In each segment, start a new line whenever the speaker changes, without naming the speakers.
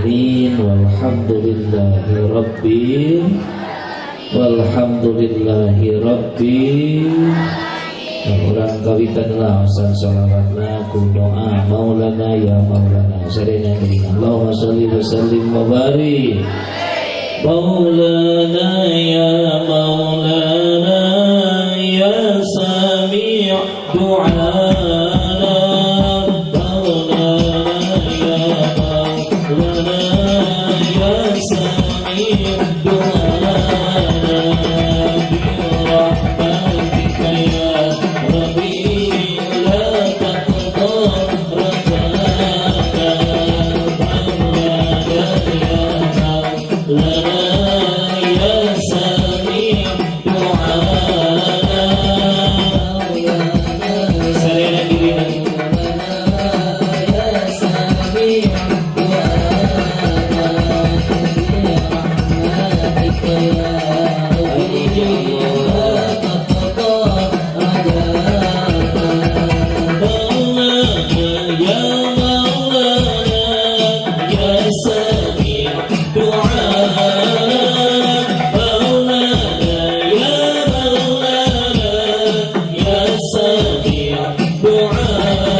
Alamin walhamdulillahi rabbil walhamdulillahi rabbil. Urang kawitan laosan sholawatna ku doa Maulana ya Maulana sadayana geuningan. Allahumma sholli wa sallim wa barik Maulana ya Maulana ya Sami' du'ana Maulana ya Maulana ya Sami' du'ana birahmatika ya Rabbi la taqta rajana Maulana ya Maulana ya Sami' du'ana. Sarena dirina.
Ya Sami' du'ana birahmatika ya Rabbi la taqta rajana.
Maulana ya Maulana ya Sami' du'ana Maulana ya Maulana ya Sami' du'ana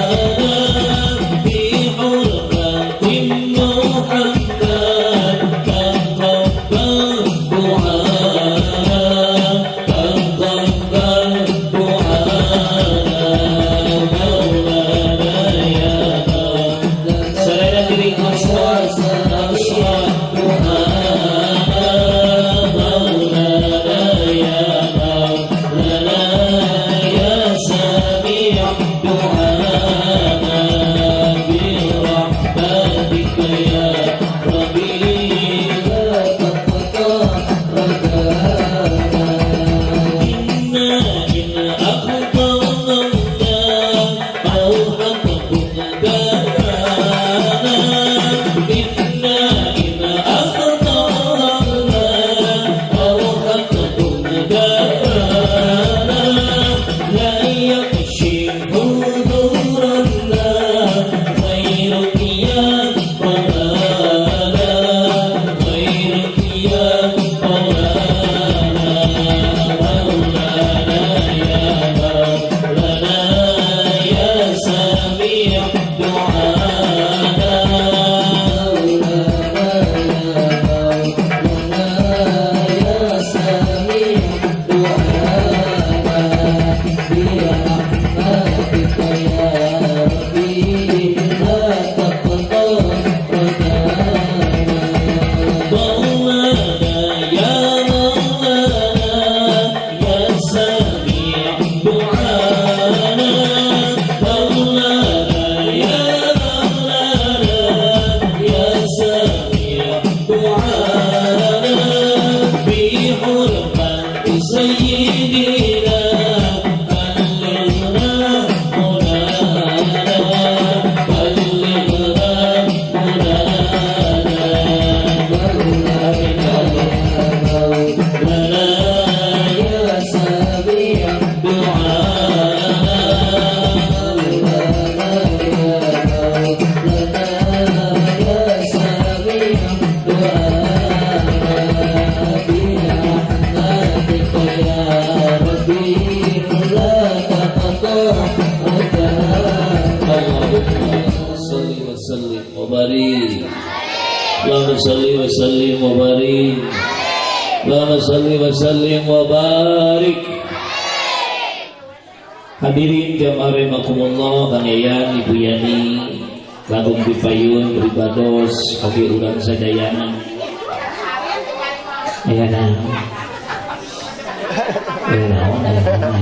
bi hurmati Muhammad taqabbal du'ana taqabbal du'ana Maulana ya Maulana. Sarana diri aswat du'ana Maulana ya Maulana ya Sami' du'ana birahmatika ya Rabbi
la taqta rajana.
Inna in akhtana awhaqtum darana Inna in akhtana awhaqtum darana la yakshifu durrana ghairuk ya Maulana ghairuk ya Maulana Maulana ya Maulana ya Sami' du'ana.
Maulana ya Maulana ya Sami' du'ana birahmatika ya Rabbi la taqta rajana.
Maulana ya Maulana ya Sami' du'ana Maulana ya Maulana ya Sami' du'ana bi hurmati sayyidina ballighna munana ballighna munana.
Maulana ya Maulana ya Sami'
du'ana.
Maulana ya Maulana ya Sami' du'ana birahmatika ya Rabbi la taqta rajana.
Allahumma salli wa sallim wa barik. Allahumma salli wa sallim wa barik. Allahumma salli wa sallim wa barik. Hadirin jamaah rahimakumullah, Kang Yayan, Ibu Yani, langkung dipayun pribados oge urang sadayana. Aya naon? Aya naon? Aya naon?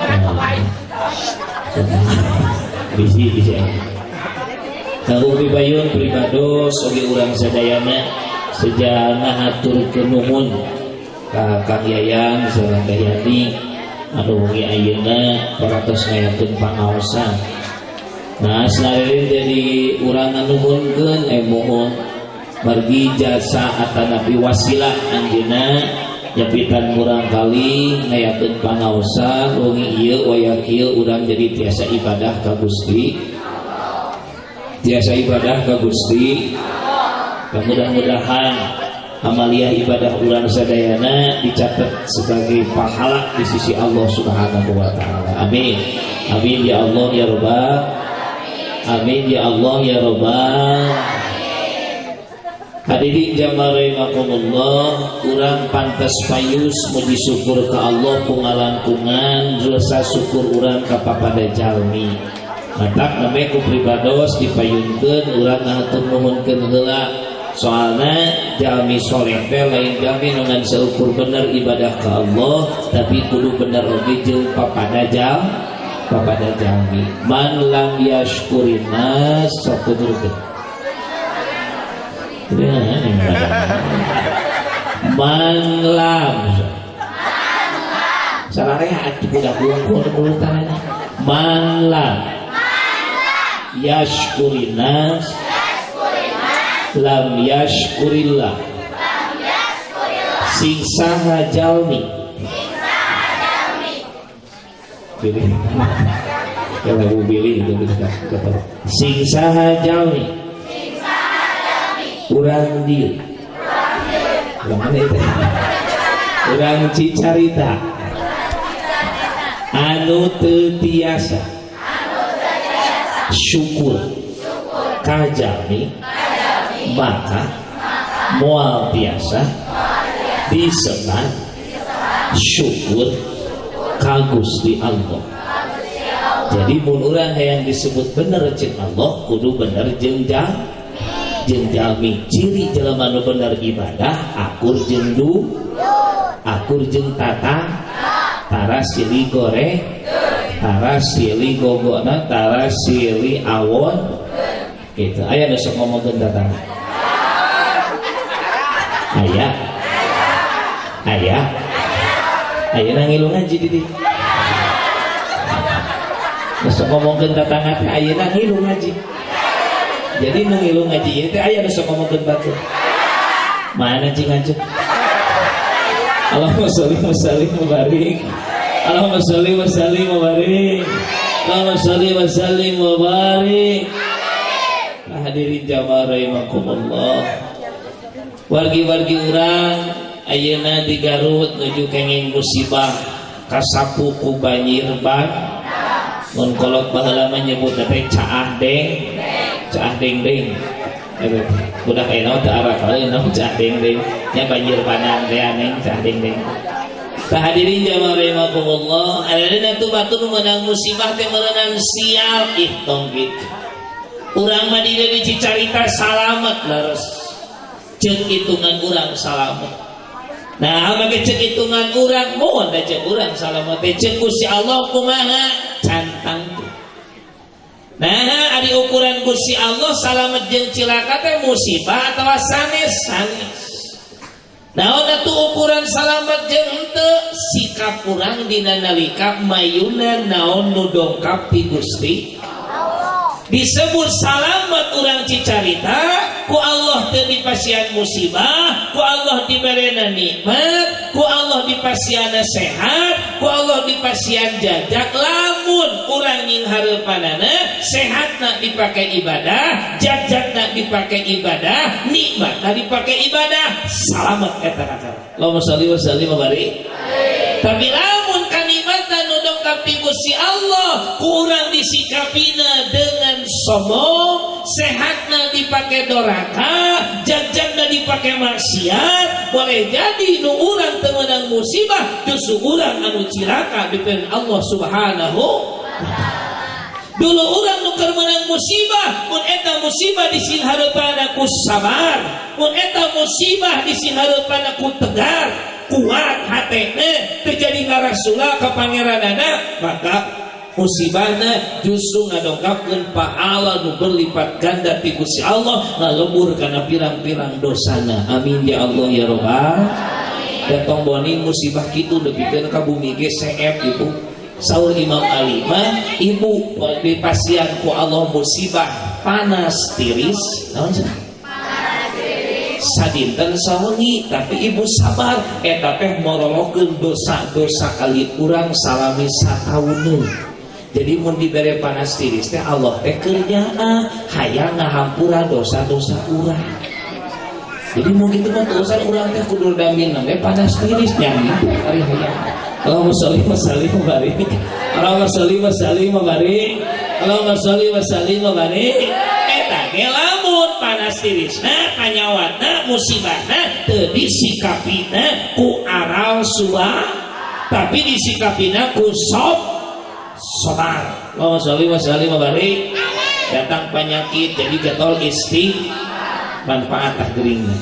Aya naon? Bisi bisi. Langkung dipayun pribados oge urang sadayana sejana hatur nuhun ka Kang Yayan sareng Teh Yani anu wengi ayeuna parantos ngayakeun pangaosan. Nah, selain jadi urang nganuhunkeun muhun margi jasa atanapi wasilah anjeunna nyepitan murang kali ngayakeun pangaosan wengi ieu wayah kieu urang jadi tiasa ibadah ka Gusti. Tiasa ibadah ka Gusti. Mudah-mudahan amaliah ibadah urang sadayana dicatat sebagai pahala di sisi Allah Subhanahu wa taala. Amin. Amin ya Allah ya Rabbal. Amin ya Allah ya Rabbal. Hadirin jamaah rahimakumullah, urang pantas payus muji syukur ke Allah ku ngalangkungan rasa syukur urang ka papada jalmi. Matak namanya ku pribados dipayunkeun urang ngahatur nuhunkeun heula. Soalna jalmi soleh teh lain jalmi nu ngan seukur bener ibadah ke Allah, tapi kudu bener oge jeung papada jalmi. Man lam yashkurin nas, sok tuturkeun. Ya, man lam salah rehat budak wungkul mulutan. Man lam yashkurin nas lam yashkurillah. Sing saha jalmi pilih ya, lagu pilih itu bisa. Sing saha jalmi urang dieu, urang mana itu, urang Cicarita anu teu tiasa syukur ka jalmi, maka moal tiasa disebat syukur ka Gusti Allah. Jadi mun urang hayang disebut bener jeung Allah, kudu bener jeung jeung jalmi. Ciri jelema nu bener ibadah akur jeung du akur jeung tata, tara silih goreng, tara silih gogona, tara silih awon gitu. Aya nu sok ngomongkeun tatangga? Aya, aya. Ayeuna ngilu ngaji di dieu. Nu sok ngomongkeun tatangga teh ayeuna ngilu ngaji. Jadi nu ngilu ngaji ieu teh aya nu sok ngomongkeun batur? Mana cing ngaji? Allahumma sholli wa sallim wa barik. Allahumma sholli wa sallim wa barik. Allahumma sholli wa sallim wa barik. Hadirin jamaah rahimakumullah. Wargi-wargi urang ayeuna di Garut nuju kenging musibah, kasapu ku banjir ban. Mun kolot baheula mah nyebut teh caah deng, caah deng deng. Budak ayeuna teu arakaleun naon caah deng deng nya, banjir bandang teh aneng caah deng deng. Tah, hadirin jamaah rahimakumullah, ayeuna tuh batur meunang musibah teh meunang sial. Ih, tong kitu. Urang mah di dieu di Cicarita salamet, leres. Ceuk hitungan urang salamet. Nah, make ceuk hitungan urang moal da ceuk urang salamet teh, ceuk Gusti Allah kumaha cantang. Nah, ari ukuran Gusti Allah salamet jeung cilaka teh musibah atawa sanes? Sanes. Naon atuh ukuran salamet jeung henteu? Sikap urang dina nalika mayuna naon nu dongkap ti Gusti. Disebut salamet urang Cicarita ku Allah teu dipasihan musibah, ku Allah diberena nikmat, ku Allah dipasihanna sehat, ku Allah dipasihan jajak, lamun urang nying hareupanana sehatna dipakai ibadah, jajakna dipakai ibadah, nikmatna dipakai ibadah, salamet eta kakara. Allahumma sholli wa sallim wa barik. Tapi lamun kanikmatan nu dongkap ti Gusti Allah ku urang disikapina dengan sombong, sehatna dipakai doraka, jajakna dipakai maksiat, boleh jadi nu urang teu meunang musibah justru urang anu cilaka dipilih Allah Subhanahu wa taala. Dulu urang nu keur meunang musibah, mun eta musibah dising hareupanna ku sabar, mun eta musibah dising hareupanna ku tegar, kuat hatena, terjadi ngarasula ka pangeranana, maka musibahna justru ngadongkapkeun pahala nu berlipat ganda ti Gusti Allah, ngalebur kana pirang-pirang dosana. Amin ya Allah ya Rabbal. Dan tong boni musibah kitu nepikeun ka bumi ge seep. Ibu, saur Imam Ali mah, ibu dipasihan ku Allah musibah panas tiris, naon cenah, sadinten sawengi, tapi ibu sabar, eta teh morolokeun dosa-dosa kali urang salami satauneun. Jadi mun dibere panas tiris teh Allah teh keur nyaah hayang ngahampura dosa-dosa urang. Jadi mun kitu mah teu usah urang teh kudu damin we panas tiris nyanyi ari hayang. Allahumma sholli wa sallim wa barik. Allahumma sholli wa sallim wa barik. Allahumma sholli wa sallim wa barik. Eta ge lamun panas tirisna panyawatna musibahna teu disikapina ku aral suah tapi disikapina ku sob sobar. Allahumma sholli wa sallim wa barik. Datang penyakit jadi getol isti manfaat tah geuringna.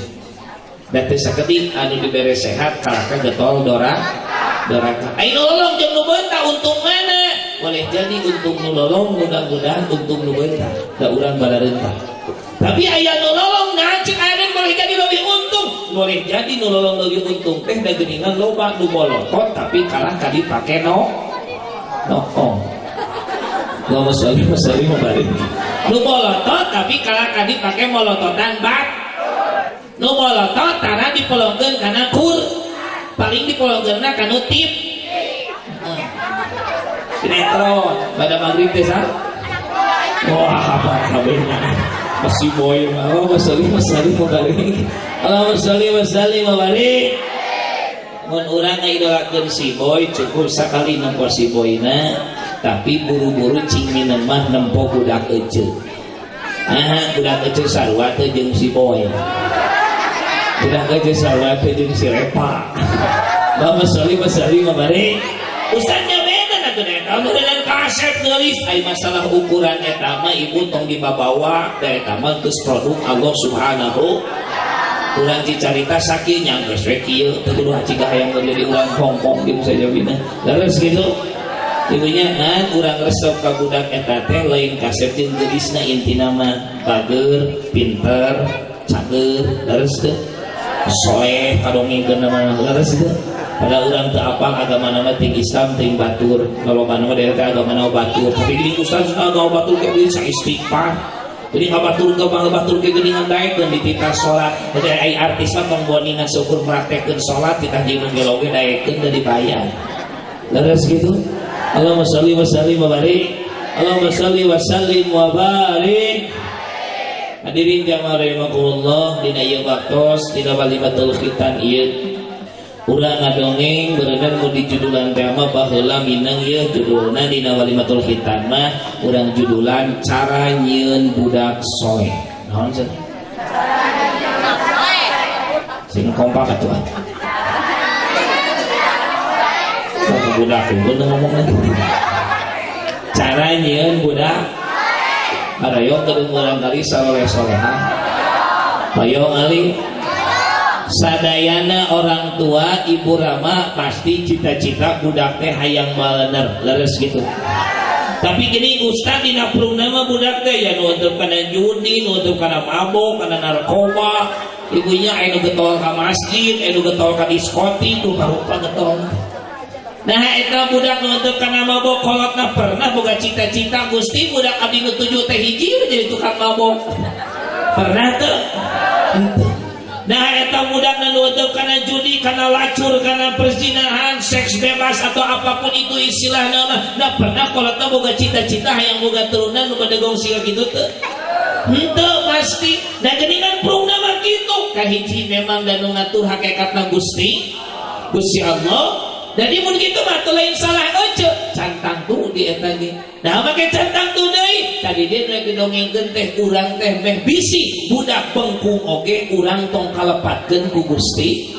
Da teu sakedik anu dibere sehat kalahka getol dora doraka. Ai nu lolong jeung nu beunta untung mana? Boleh jadi untung nu lolong, mudah-mudahan untung nu beunta da urang balareunta. Tapi aya nu lolong nah cek aden boleh jadi leuwih untung. Boleh jadi nu lolong leuwih untung teh da geuningan loba nu bolotot tapi kalah ka dipake no noong. Allahumma sholli wa sallim wa barik. Nu bolotot tapi kalah ka dipake molototan bat. Nu bolotot tara dipolongkeun kana kur. Paling dipolongkeunna kana tip. Sinetron pada maghrib teh sa. Wah, apa kabehna. Masih boy mah. Allahumma sholli wa sallim wa barik. Allahumma sholli wa sallim wa barik. Mun urang ngaidolakeun si boy cukup sakali nempo si boyna tapi buru-buru cing mineng mah nempo budak ece. Nah, budak ece sarua teh jeung si boy. Budak ece sarua teh jeung si Repa. Allahumma sholli wa sallim wa barik. Ustaznya beda atuh eta meureun kaset geulis ai masalah ukuran eta mah ibu tong dibabawa da eta mah geus produk Allah Subhanahu. Urang cicarita sakieu nya geus we kieu teu kudu haji hayang jadi urang Hongkong gitu sajabina. Leres gitu. Ibunya ngan urang resep ka budak eta teh lain kasep jeung geulisna intina mah bager, pinter, cager, leres teu? Soleh kadongengkeun mah leres teu? Padahal urang teu apal agama nama ting Islam ting batur, lolobana mah teh agama nama batur. Tapi gini ustaz agama batur ke bisa istighfar. Jadi ngabatur ke batur ke geuningan daekeun dititah salat. Jadi ai artis mah tong boningan syukur praktekkeun salat titah jeung nu gelo ge daekeun da dibayar. Leres gitu. Allahumma sholli wa sallim wa barik. Allahumma sholli wa sallim wa barik. Hadirin jamaah rahimakumullah dina ieu waktos dina walimatul khitan ieu urang ngadongeng berenang mu di judulan tema baheula mineng ieu judulna dina walimatul khitan mah urang judulan cara nyieun budak soleh. Naon cenah? Sing kompak atuh. Budak pun ngomong lagi. Cara nyieun budak arayong kedung urang kali saleh soleha. Hoyong ali sadayana orang tua ibu rama pasti cita-cita budak teh hayang malener leres gitu. Tapi gini ustad dina prungna mah budak teh ya nu untuk kana judi, nu untuk kana mabok, kana narkoba. Ibunya aya nu getol ka masjid, aya nu getol ka diskotik, rupa-rupa getol. Nah eta budak nu untuk kana mabok kolotna pernah boga cita-cita Gusti budak abdi nu tujuh teh hiji jadi tukang mabok. Pernah teu? Henteu. Nah eta budak nu untuk kana judi, kana lacur, kana perzinahan, seks bebas atau apapun itu istilahna mah. Nah pernah kolotna boga cita-cita hayang boga turunan nu badegong siga kitu teu? Henteu pasti. Nah geuningan prungna mah kitu. Kahiji memang da nu ngatur hakikatna Gusti Gusti Allah. Jadi mun kitu mah teu lain salah ece, cantang tuh di eta ge. Nah make cantang tuh deui. Tadi dia nu didongengkeun teh urang teh meh bisi budak bengkung oge urang tong kalepatkeun ku Gusti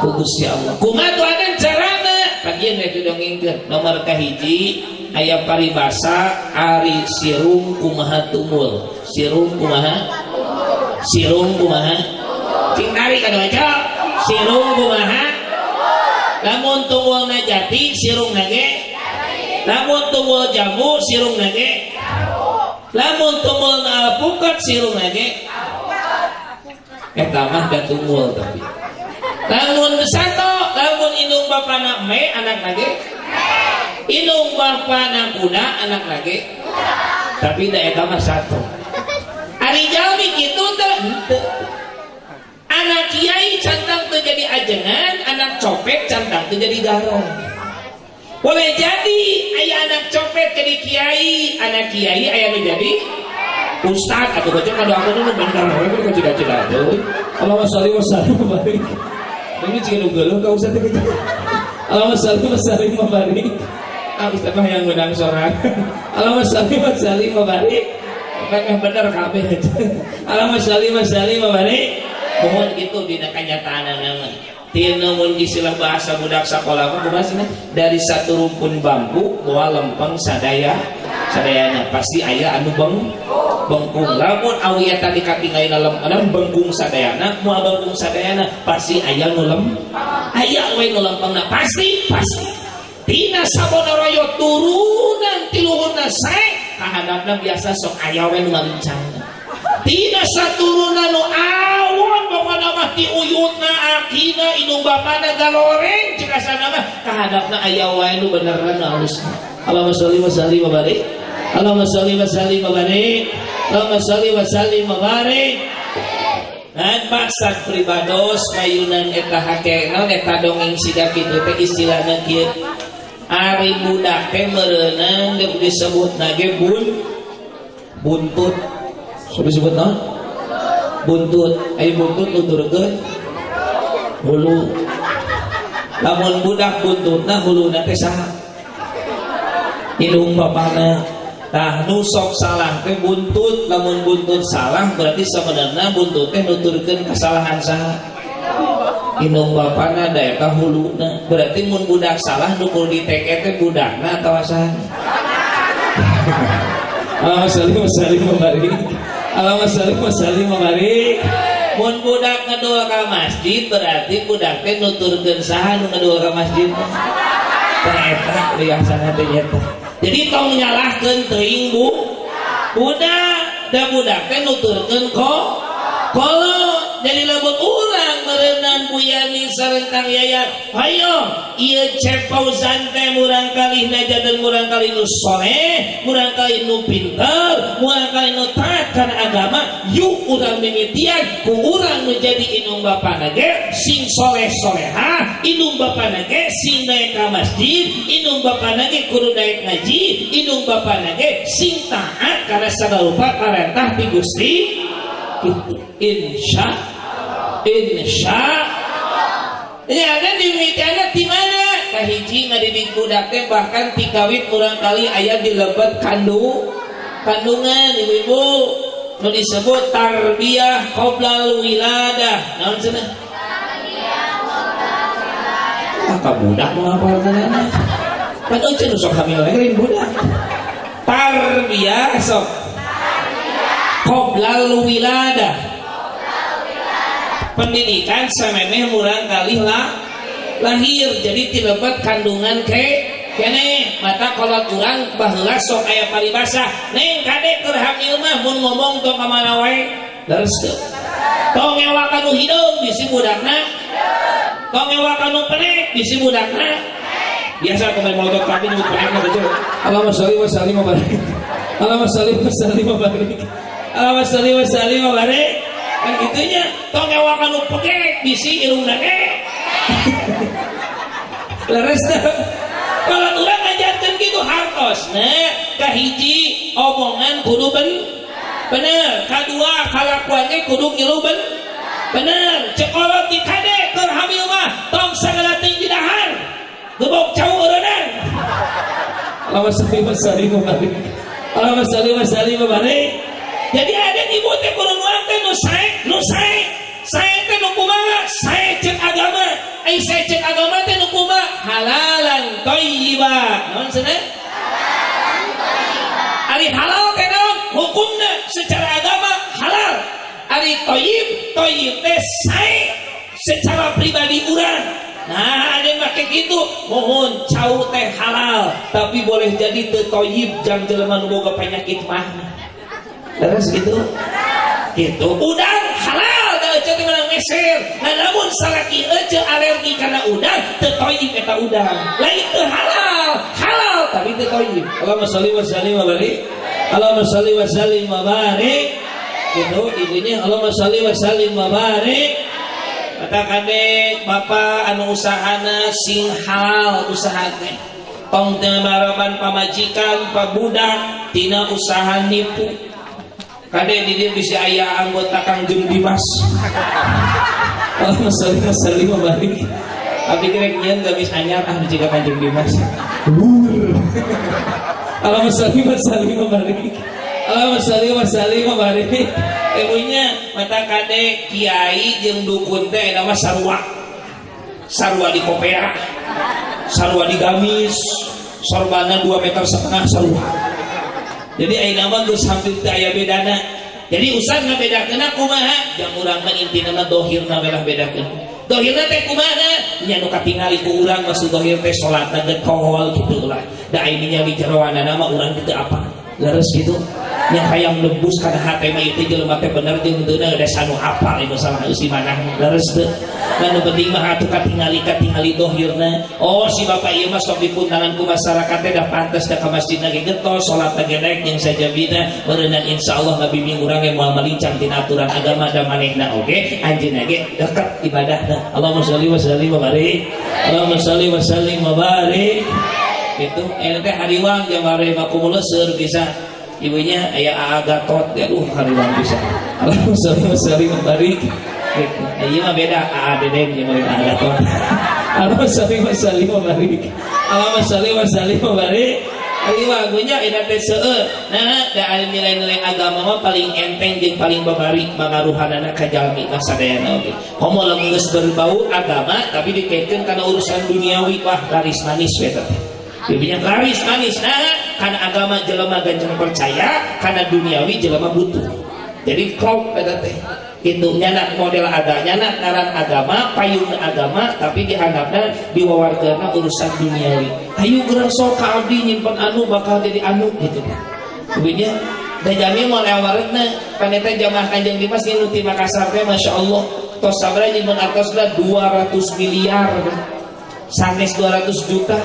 ku Gusti Allah. Kumaha tuh aden carana? Tadi nu didongengkeun nomor kahiji aya paribasa ari sirung kumaha tumul. Sirung kumaha? Sirung kumaha? Cing tarik anu aja. Sirung kumaha? Lamun tunggulna jati sirungna ge, lamun tunggul jambu sirungna ge, lamun tunggulna alpukat sirungna ge. Eta mah da tunggul tapi lamun sato, lamun indung bapana me anakna ge, indung bapana kuda anakna ge, tapi da eta mah sato. Ari jalmi kitu teh henteu. Anak kiai cantang teu jadi ajengan, anak copet cantang teu jadi garong. Boleh jadi aya anak copet jadi kiai, anak kiai aya nu jadi ustad atau kocok. Kalau aku nu bener we kudu cida-cida teuing. Allahumma sholli wa sallim wa barik. Ini jika nu geuleuh ka ustad teh. Allahumma sholli wa sallim wa barik. Ah, ustad mah yang ngundang sorang. Allahumma sholli wa sallim wa barik. Memang bener kabeh. Allahumma sholli wa sallim wa barik. Mohon gitu dina kanyataan mah. Tina mun istilah bahasa budak sekolah mah kumaha cenah? Dari satu rumpun bambu moal lempeng sadaya sadayana, pasti aya anu bengkung. Lamun awi eta dikatingalina lem bengkung sadayana, moal bengkung sadayana, pasti aya nu lem aya we nu lempengna, pasti pasti. Tina sabonaroyo turunan tiluhurna sae kahadapna biasa sok aya we nu ngalincangna. Tina saturunan nu awon pokona mah ti uyutna, akina, indung bapana galoreng cek asana mah, kahadapna aya wae nu beneran alus. Allahumma sholli wa sallim wa barik. Allahumma sholli wa sallim wa barik. Allahumma sholli wa sallim wa barik. Dan maksad pribados mayunan eta hake naon eta dongeng siga kitu teh, istilahna kieu, ari budak teh meureunan disebutna ge buntut. So disebut naon? Buntut. Ayo buntut nuturkeun hulu. Lamun budak buntutna, huluna teh saha? Indung bapana. Tah, nu sok salah teh buntut. Lamun buntut salah berarti sebenarnya buntut teh nuturkeun kesalahan saha? Indung bapana, da eta huluna. Berarti mun budak salah, nu kudu diteke teh budakna atawa saha? Allahumma sholli wa sallim wa barik. Allahumma sholli wa sallim wa barik. Mun budak ngedul ka masjid berarti budak teh nuturkeun saha nu ngedul ka masjid? Tah, eta biasana teh nyata. Jadi tong nyalahkeun teuing bu budak, da budak teh nuturkeun kok kolot. Jadi lamun urang meureunan Bu Yani sareng Kang Yayat, hayo ieu Cep Fauzan teh murangkalih najadan murangkalih nu soleh, murangkalih nu pinter, murangkalih nu taat kana agama, yuk urang mimitian ku urang nu jadi indung bapana ge sing soleh soleha, indung bapana ge sing naik ka masjid, indung bapana ge kudu naik ngaji, indung bapana ge sing taat kana sagala rupa parentah ti Gusti gitu. Insya insya ini ada di mimitianna di mana? Kahiji, ngadidik budak teh bahkan tikawit murangkalih aya di lebet kandungan, ibu-ibu, nu disebut tarbiyah qoblal wiladah. Naon cenah? Ah, ka budak mau apa kana? Pan euceun nu sok hamil lain budak. Tarbiyah sok qoblal wiladah, pendidikan samemeh murangkalih lah lahir, jadi tilebet kandungan ke kene. Mata kalau kurang baheula sok aya paribasa, "Neng, kade keur hamil mah mun ngomong tong ka mana wae." Leres teu? Tong ngewa kanu hideung bisi budakna, tong ngewa kanu penek bisi budakna. Biasa kemarin melotot kami nyebut penek mah teh. Allahumma sholli wa sallim wa barik. Allahumma sholli wa sallim wa barik. Allahumma sholli wa sallim wa barik. Kan gitunya, tong ngewa kanu pekek bisi irungna ge. Leres teu? Kalau urang ngajarkeun kitu hartosna, kahiji omongan kudu bener, kadua kalakuannya kudu ngilu bener. Cek kolot di kade keur hamil mah tong sagala ting didahar, gebok cau eureunang. Allahumma sholli wa sallim wa barik. Allahumma sholli wa sallim wa barik. Jadi ada ibu teh kudu nuang teh nu sae, nu sae. Sae teh nu kumaha? Sae cek agama. Ai sae cek agama teh nu kumaha? Halalan thayyiba. Naon cenah? Ari halal teh naon? Hukumna secara agama halal. Ari thayyib, thayyib teh sae secara pribadi urang. Nah, ada yang make gitu, mohon cau teh halal, tapi boleh jadi teu thayyib jang jelema nu boga penyakit mah. Terus gitu. Gitu. Udang halal da ece teh menang meser. Nah, namun salaki ece alergi karena udang, teu thayyib eta udang. Lain teu halal, halal tapi teu thayyib. Allahumma sholli wa sallim wa barik. Allahumma sholli wa sallim wa barik. Gitu ibunya, Allahumma sholli wa sallim wa barik. Kata kade bapak anu usahana sing halal usaha teh. Tong teu maraban pamajikan, pabudak tina usaha nipu. Kade di dieu bisa aya anggota Kangjeng Dimas. Allahumma sholli wa sallim wa barik. Abi rek nyieun gamis anyar ah jika Kangjeng Dimas. Allahumma sholli wa sallim wa barik. Allahumma sholli wa sallim wa barik. Ibunya mata kade kiai jeung dukun teh nama sarua. Sarua di kopea, sarua di gamis, sorbana 2,5 meter sarua. Jadi ayeuna mah geus hampir teu aya bedana. Jadi usah ngabedakeun kumaha? Jang urang mah intina mah dohirna we lah bedakeun. Dohirna teh kumaha? Nya nu katingali ku urang maksud dohir teh salatna getol kitu lah. Da aya ningali jeroanana mah urang teu apa. Leres gitu. Nya hayang nebus kana hate mah ieu jelema teh bener jeung henteu da sanu apal ieu masalah geus di mana. Leres teu? Nu penting mah atuh katingali dohirna. Oh si bapak ieu mah sok dipuntangan ku masyarakat teh da pantes da ka masjidna ge getol, salatna ge naik jeung sajabina, beureunan insyaallah ngabimbing urang ge moal malincang tina aturan agama da manehna oge anjeunna ge deket ibadahna. Allahumma sholli wa sallim wa barik. Allahumma sholli wa sallim wa barik. Gitu eta teh hariwang jamare makumulus seueur bisa. Ibunya aya Aa Gatot, aduh hariwang bisa. Allahumma sholli wa sallim wa barik. Gitu. Ieu mah beda Aa Deden jeung Aa Gatot. Allahumma sholli wa sallim wa barik. Allahumma sholli wa sallim wa barik. Hariwang nya eta teh seueur. Nah, da nilai-nilai agama mah paling enteng jeung paling babari mangaruhanana ka jalmi mah sadayana oge. Komo lamun geus berbau agama tapi dikaitkeun kana urusan duniawi, wah laris manis we teh. Bibinya laris manis, nah karena agama jelema ganjeng percaya, karena duniawi jelema butuh. Jadi klop eta teh. Itu nyanak model ada nyanak ngaran agama, payung agama, tapi dihandapna diwawarkeunna urusan duniawi. Ayo geura sok ka abdi nyimpen anu bakal jadi anu gitu. Bibinya da jami moal awareutna paneta jamaah Kanjeng Dimas nu ti Makassar teh masyaallah tos sabaraha nyimpen artosna 200 miliar sanes 200 juta.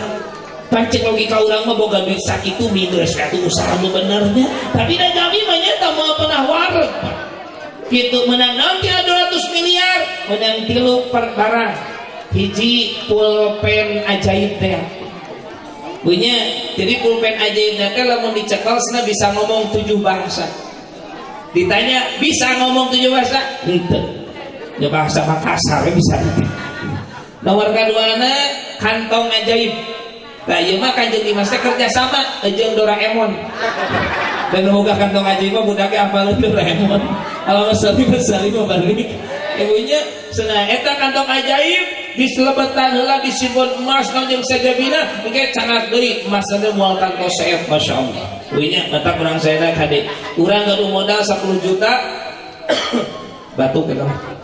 Pancen logika urang mah boga duit sakitu minus atuh usaha nu benernya, tapi da jami mah nya moal pernah wareg gitu. Menang naon tina 200 miliar? Menang tilu per barang. Hiji pulpen ajaib teh punya. Jadi pulpen ajaib teh lamun dicekel cenah bisa ngomong 7 bahasa. Ditanya bisa ngomong 7 bahasa henteu ya, bahasa Makassar bisa. Nomor kaduana kantong ajaib. Nah, ieu mah Kanjeng Dimas teh kerja sama jeung Doraemon. Dan boga kantong ajaib mah budaknya hafal Doraemon. Allahumma sholli wa sallim wa barik. Ibunya cenah eta kantong ajaib diselebetan heula disimpen emas naon jeung sajabina engke cangak deui emasna teh moal kantos seet masyaallah. Ibunya mata kurang saena kade. Urang gaduh modal 10 juta batuk eta mah.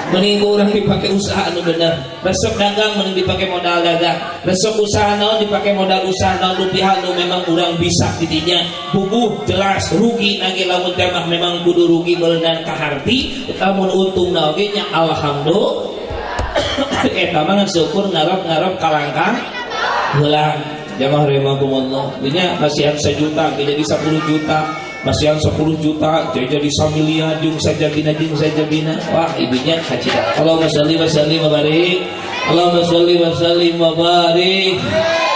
Mending urang dipakai usaha anu bener. Resep dagang mending dipakai modal dagang. Resep usaha naon dipakai modal usaha naon rupiah nu memang urang bisa didinya. Bubuh jelas rugi nage lamun teh mah memang kudu rugi berenang kaharti, lamun untung na oge nya alhamdulillah. Eta mah ngan syukur ngarep-ngarep kalangkang heulang. Jamaah rahimakumullah. Dinya masihan 1 juta jadi 10 juta. Masihan 10 juta jadi 1 miliar jeung sajabina jeung sajabina. Wah ibunya kacida. Allahumma sholli wa sallim wa barik. Allahumma sholli wa sallim wa barik.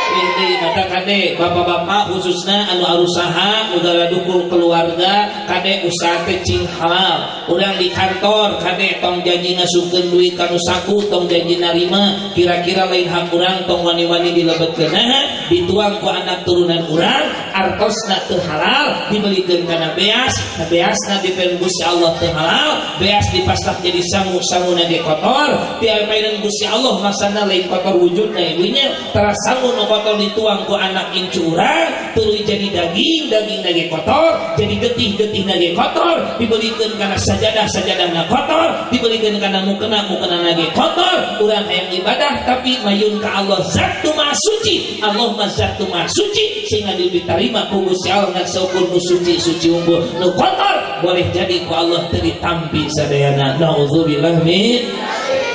Ini mata kade bapak-bapak khususnya anu arusaha nu garadukul keluarga kade usaha teh cing halal. Urang di kantor kade tong janji ngasupkeun duit kanu saku, tong janji narima kira-kira lain hak urang, tong wani-wani dilebetkeun. Nah dituang ku anak turunan urang artosna teu halal dibelikeun kana beas, beasna dipen Gusti Allah teu halal, beas dipastak jadi sangu, sanguna ge kotor diapain Gusti Allah masana lain kotor wujudna ibunya tara sangu nu kotor dituang ku anak incu urang tuluy jadi daging, daging nage kotor jadi getih, getih nage kotor dibelikeun kana sajadah, sajadahna kotor dibelikeun kana mukena, mukena nage kotor. Urang hayang ibadah tapi mayun ka Allah zat nu maha suci. Allah mah zat nu maha suci sehingga diterima ku Gusti Allah ngan saukur nu suci suci unggul. Nu kotor boleh jadi ku Allah teu ditampi sadayana. Naudzubillah min,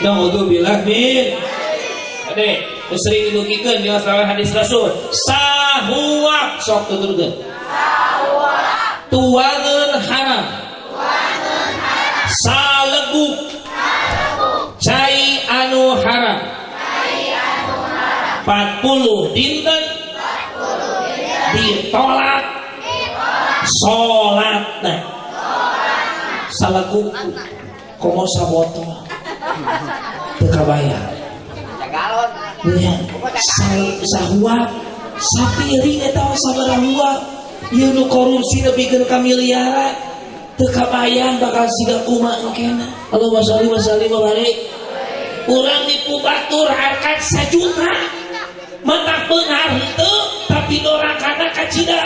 naudzubillah min. Ade sering didugikeun di masalah hadis Rasul sahuak sok tuturkeun tuangeun haram saleguk cai anu haram 40 dinten. Ditolak salatna salaku komo sabotol teu kabayar nya. Sahuap sapiring eta mah sabaraha huap. Ieu nu korupsi nepikeun ka miliaran teu kabayang bakal siga kumaha engkena. Allahumma sholli wa sallim wa barik. Urang nipu batur harkat sajuta matak beunghar henteu, tapi dorakana kacida.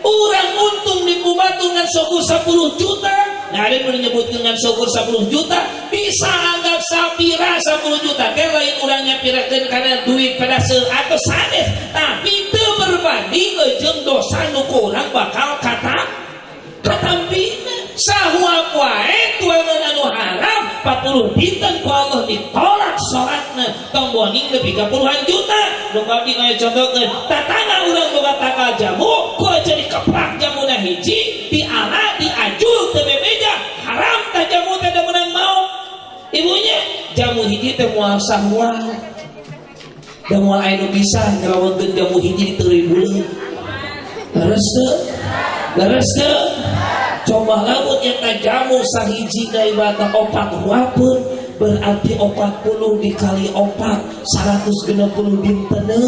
Urang untung nipu batur ngan sogur 10 juta. Nah, ada yang menyebut dengan sogur 10 juta, bisa anggap sapira 10 juta teh lain urang nyapirakeun karena duit pada atau sanes, tapi teu berbanding jeung dosa nu ku urang bakal kata katampina. Sahuap wae tuangan anu haram 40 dinten ku Allah ditolak salatna, tong boning nepi ka puluhan juta. Nu abdi contohkeun, tatangga urang boga takal jamu, ku aja dikeprak jamuna hiji, diala diajul teu bebeja haram tah jamu teh, da meunang mau ibunya. Jamu hiji teh moal sahuap da moal aya nu bisa ngerawekeun jamu hiji di teuing buleun. Leres teu? Leres teu? Coba lamun nyata jamu sahiji na ibadah opat huapeun, berarti 40 dikali opat 160 dintene.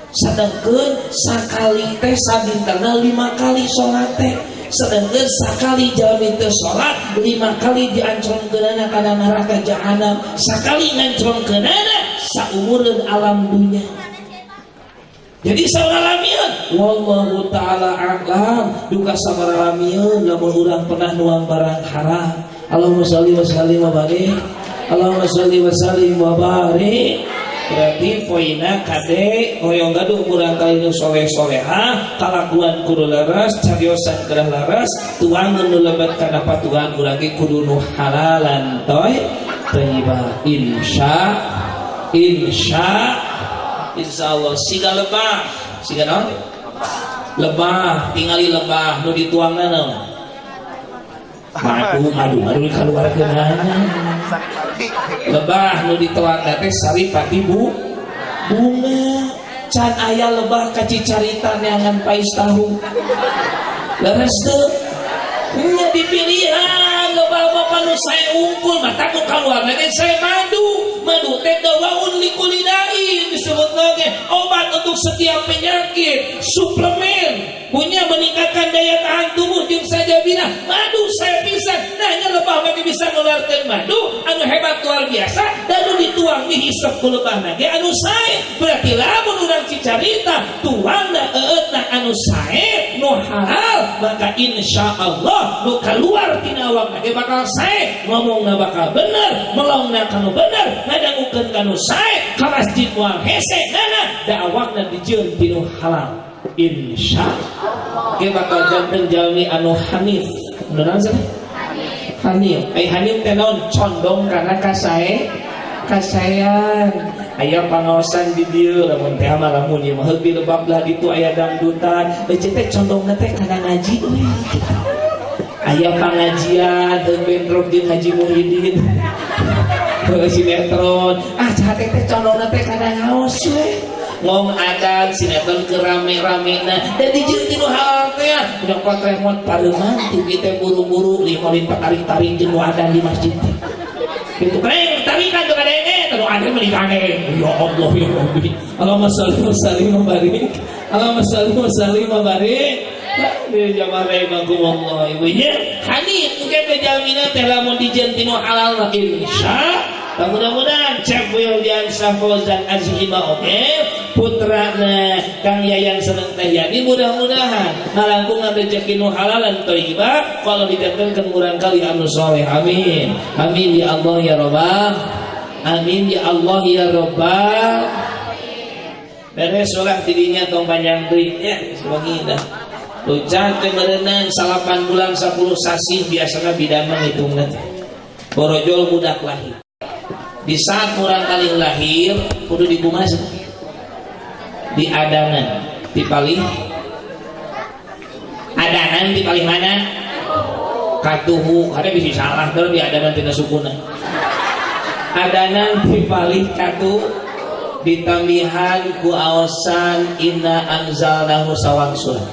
Sedangkan sakali teh sadintena 5 kali sholat teh, sedangkan sakali jalmi teh sholat 5 kali diancrongkeunana kana neraka jahanam. Sakali ngancrongkeunana saumureun alam dunya. Jadi sabaralamian, wallahu taala a'lam, duka sabaralamian lamun urang pernah nuang barang haram. Allahumma sholli wa sallim wa barik. Allahumma sholli wa sallim wa barik. Berarti poina kade hoyong gaduh kurang kali nu soleh soleha, kalakuan kudu leres, cariosan kedah leres, tuangan nu lebet kana patuhan urang ge kudu nu halalan toy thayyibah. Insya Allah siga lebah, siga naon? Lebah, tingali lebah nu dituangna naon? Madu, madu, madu dikaluarkeunana. Lebah nu dituang teh saripati bu bunga. Can aya lebah kacicarita neangan pais tahu. Leres teu? Nya dipilihan lebah mah nu sae unggul, mata nu kaluarna ge sae madu. Madu teh dawaun likulli da'in disebut lagi, obat untuk setiap penyakit, suplemen punya meningkatkan daya tahan tubuh jeung sajabina. Madu sae pisan. Nah, nya lebah mah bisa ngeluarkeun madu anu hebat luar biasa, dan nu dituang dihisap ku lebahna ge anu sae. Berarti lamun urang cicarita tuangna eueutna anu sae nu halal, maka insya Allah nu keluar tina awakna ge bakal sae, ngomongna bakal bener, melongna kanu bener, ngadangukeun kanu sae, ka masjid moal hese nana da awakna dijieun tinu halal. Insya Allah ge bakal janten jalmi anu hanif. Nu naon cenah? Hanif. Ai hanif teh naon? Condong kana kasae, kasaean. Aya pangaosan di dieu lamun teh mah, lamun ieu mah heuh lebab lah ditu aya dangdutan, eueuh teh condongna teh kana ngaji we. Aya pangajian heuh bentrok jeung Haji Muhyiddin. Heuh sinetron, ah cah teh condongna teh kana ngaos we. Ngong adan sinetron ke rame-ramena dan dijieun tinu halal teh nyokot remote pareuman TV teh, buru-buru lima limpa tarik-tarik jeung nu adan di masjid teh. Gitu kreng tarikan tuh kadenge tuh adan mah dikadeng. Ya Allah ya Rabbi. Allahumma sholli wa sallim wa barik. Allahumma sholli wa sallim wa barik. Di jamaah rahimakumullah ibunya hanif mungkin teh jalmina teh lamun dijieun tinu halal mah insya. Mudah-mudahan Cep Wildiansyah Fauzan Azhima oke putrana Kang Yayan seneng Teh Yani, mudah-mudahan ngalangkungan rezeki nu halalan thayyibah kalau didatengkeun murang kali anu soleh. Amin amin ya Allah ya Rabbal amin ya Allah ya Rabbal. Beres ulah tidinya, tong panjang deui nya, sewangi dah. Ucat teh meureunan 9 bulan 10 sasih, biasana bidan mah ngitungna teh. Borojol budak lahir. Di saat murang kali lahir kudu dikumaha? Di adanan di paling adanan di paling mana katuhu ada bisa salah terus di adanan tina sukuna adanan di paling katu. Ditambihan ku aosan inna anzalnahu sawangsulan.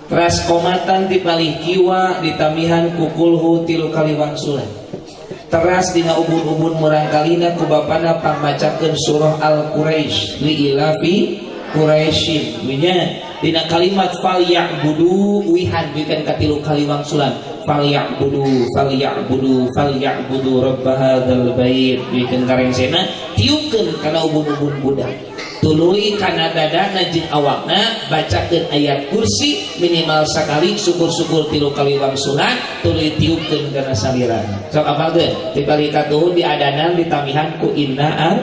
Teras komatan di palih kiwa ditambihan ku kulhu 3 kali wangsulan. Teras dina ubun-ubun murangkalina ku bapana pangmacakeun surah Al-Quraisy liilafi Quraisyin. Nya dina kalimat fal ya'budu wihan bikan katilu kali wangsulan. Fal ya'budu fal ya'budu fal ya'budu rabb hadzal bait bikan karengsena tiupkeun kana ubun-ubun budak. Tuluy kana dadana jeung awakna bacakeun ayat kursi minimal sakali syukur-syukur 3 kali wangsulan tuluy tiupkeun kana salirana. Sok apalkeun ti palih katuhun diadanan ditamihan ku inna an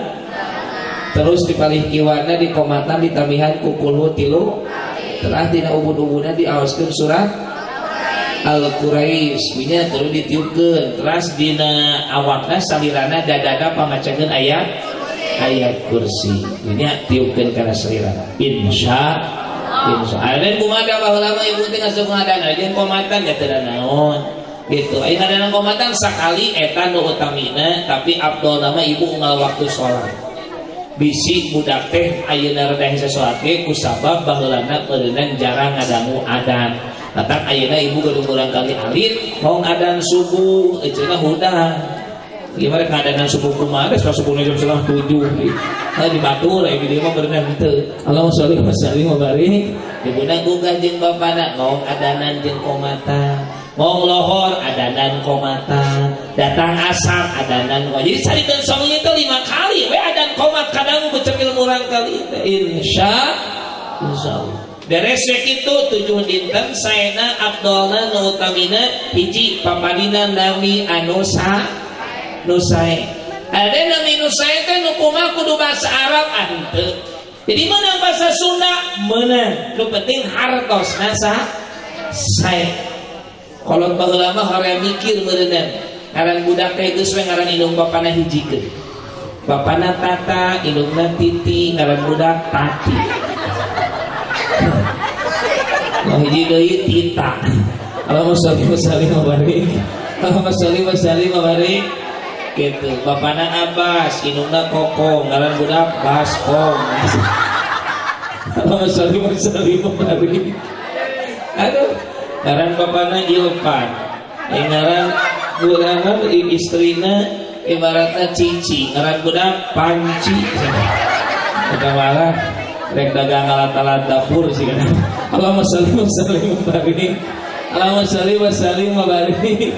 terus di palih kiwana dikomatan ditamihan ku kulhu 3 telah dina ubun-ubunna diaoskeun surat Al-Quraisy nya terus ditiupkeun teras dina awakna salirana dadana pamacakeun ayat kursi nya tiupkeun kana salirana insya insya Allah. Kumaha baheula mah ibu teh ngasup ngadana jeung komatan ya teu naon gitu. Aya ngadana komatan sakali eta nu utamina tapi abdolna mah ibu unggal waktu salat. Bisi budak teh ayeuna rada hese salat ge kusabab baheulana meureunang jarang ngadangu adan. Matak ayeuna ibu gaduh murangkali alit mau ngadan subuh cenah hudang. Gimana keadaan subuh kumaha geus subuhna jam 6:30. Nah di batur aya di dieu mah berenang teu. Allahumma sholli wa sallim wa barik. Ibuna gugah jeung bapana ngong adanan jeung komatan. Ngong lohor adanan komatan. Datang asar adanan komatan. Jadi sariteun songi teh 5 kali we adan komat kadang becemil murangkali teh. Insyaallah. Beres kitu 7 dinten saena abdolna nu utamina hiji papadina nami anu sa nu sae. Ada nami nu sae teh nu kumaha kudu bahasa Arab henteu. Jadi meunang bahasa Sunda meunang. Nu penting hartosna sae. Kolot baheula mah hoream mikir meureunang. Ngaran budak teh geus we ngaran indung bapana hijikeun. Bapana Tata, indungna Titi, ngaran budak Tati. Oh hiji deui Tita. Allahumma sholli wa sallim wa barik. Allahumma sholli wa sallim wa barik. Gitu. Bapana Abbas, indungna Kokom, ngaran budak Baskom. Allahumma sholli wa sallim wa barik. Aduh, ngaran bapana Ilpan. Ngaran budakna istrina ibaratna Cici, ngaran budak Panci. Eta malah rek dagang alat-alat dapur sih kan. Allahumma sholli wa sallim wa barik. Allahumma sholli wa sallim wa barik.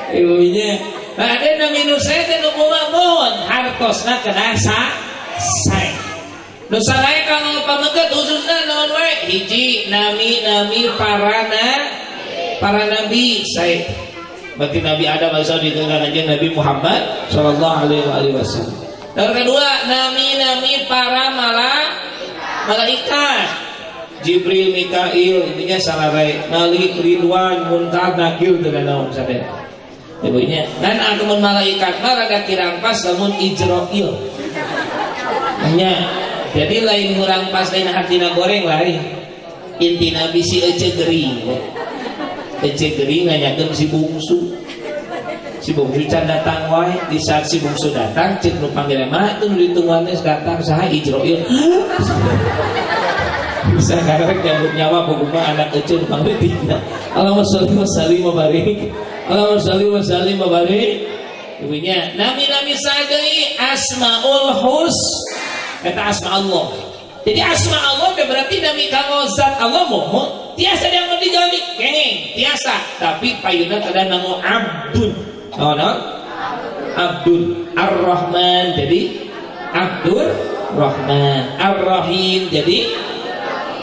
Ibunya. Nah, ada nami nu sae teh nu kumaha mohon hartosna kedah sae. Nu sae kanggo pameget khususna naon wae? Hiji nami-nami para nabi sae. Berarti Nabi Adam asal dikenal aja Nabi Muhammad sallallahu alaihi wasallam. Dan kedua nami-nami para malaikat. Jibril, Mikail, intinya salarai, Malik, Ridwan, Munkar, Nakir teu naon sadaya. Ibunya, dan aku mun malaikat mah rada kirang pas lamun Ijroil. Nya, jadi lain kurang pas lain hartina goreng lain. Intina bisi ece gering. Ece gering nanyakeun si bungsu. Si bungsu can datang wae, di saat si bungsu datang cek nu panggil mah teu nu ditungguan teh datang saha Ijroil. Bisa karek nyambut nyawa pokoknya anak ece nu panggil tina. Allahumma sholli wa sallim wa barik. Allahumma sholli wa sallim wa barik. Ibunya nami-nami sadai Asmaul Hus eta asma Allah. Jadi asma Allah teh berarti nami kanggo zat Allah mohon tiasa dianggo dijalmi kenging tiasa tapi payuna kada namo abdun. Oh, no? Abdun Ar-Rahman jadi Abdur Rahman, Ar-Rahim jadi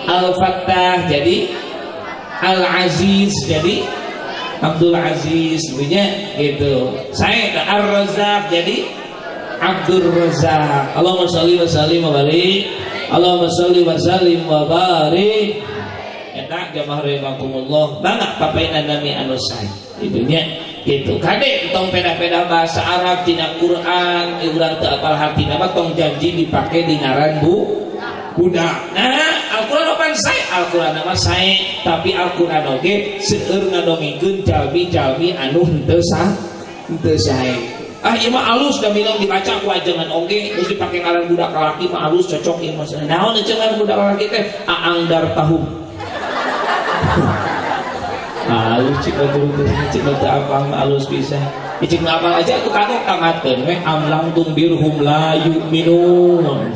Al-Fattah jadi Al-Aziz jadi Abdul Aziz punya gitu. Saya Ar-Razzaq jadi Abdur Razzaq. Allahumma sholli wa sallim wa barik. Allahumma sholli wa sallim wa barik. Eta jamaah rahimakumullah bangga papaina nami anu sae. Itunya gitu. Kade tong peda-peda bahasa Arab tina Quran, urang teu apal hartina mah tong janji dipake di ngaran bu budak. Nah, Al-Quran apaan sae? Al-Quran mah sae, tapi Al-Quran oge seueur ngadongengkeun jalmi-jalmi anu henteu sah, henteu sae. Ah ieu mah alus da minang dibaca ku ajengan oge geus dipake ngaran budak lalaki mah alus cocok ieu mah. Naon cenah ngaran budak lalaki teh? Aang Dartahum. Alus cik batur teh cik teu apal mah alus pisan. Cik nu apal aja tuh kagok tamatkeun we amlang tundirhum la yu'minun.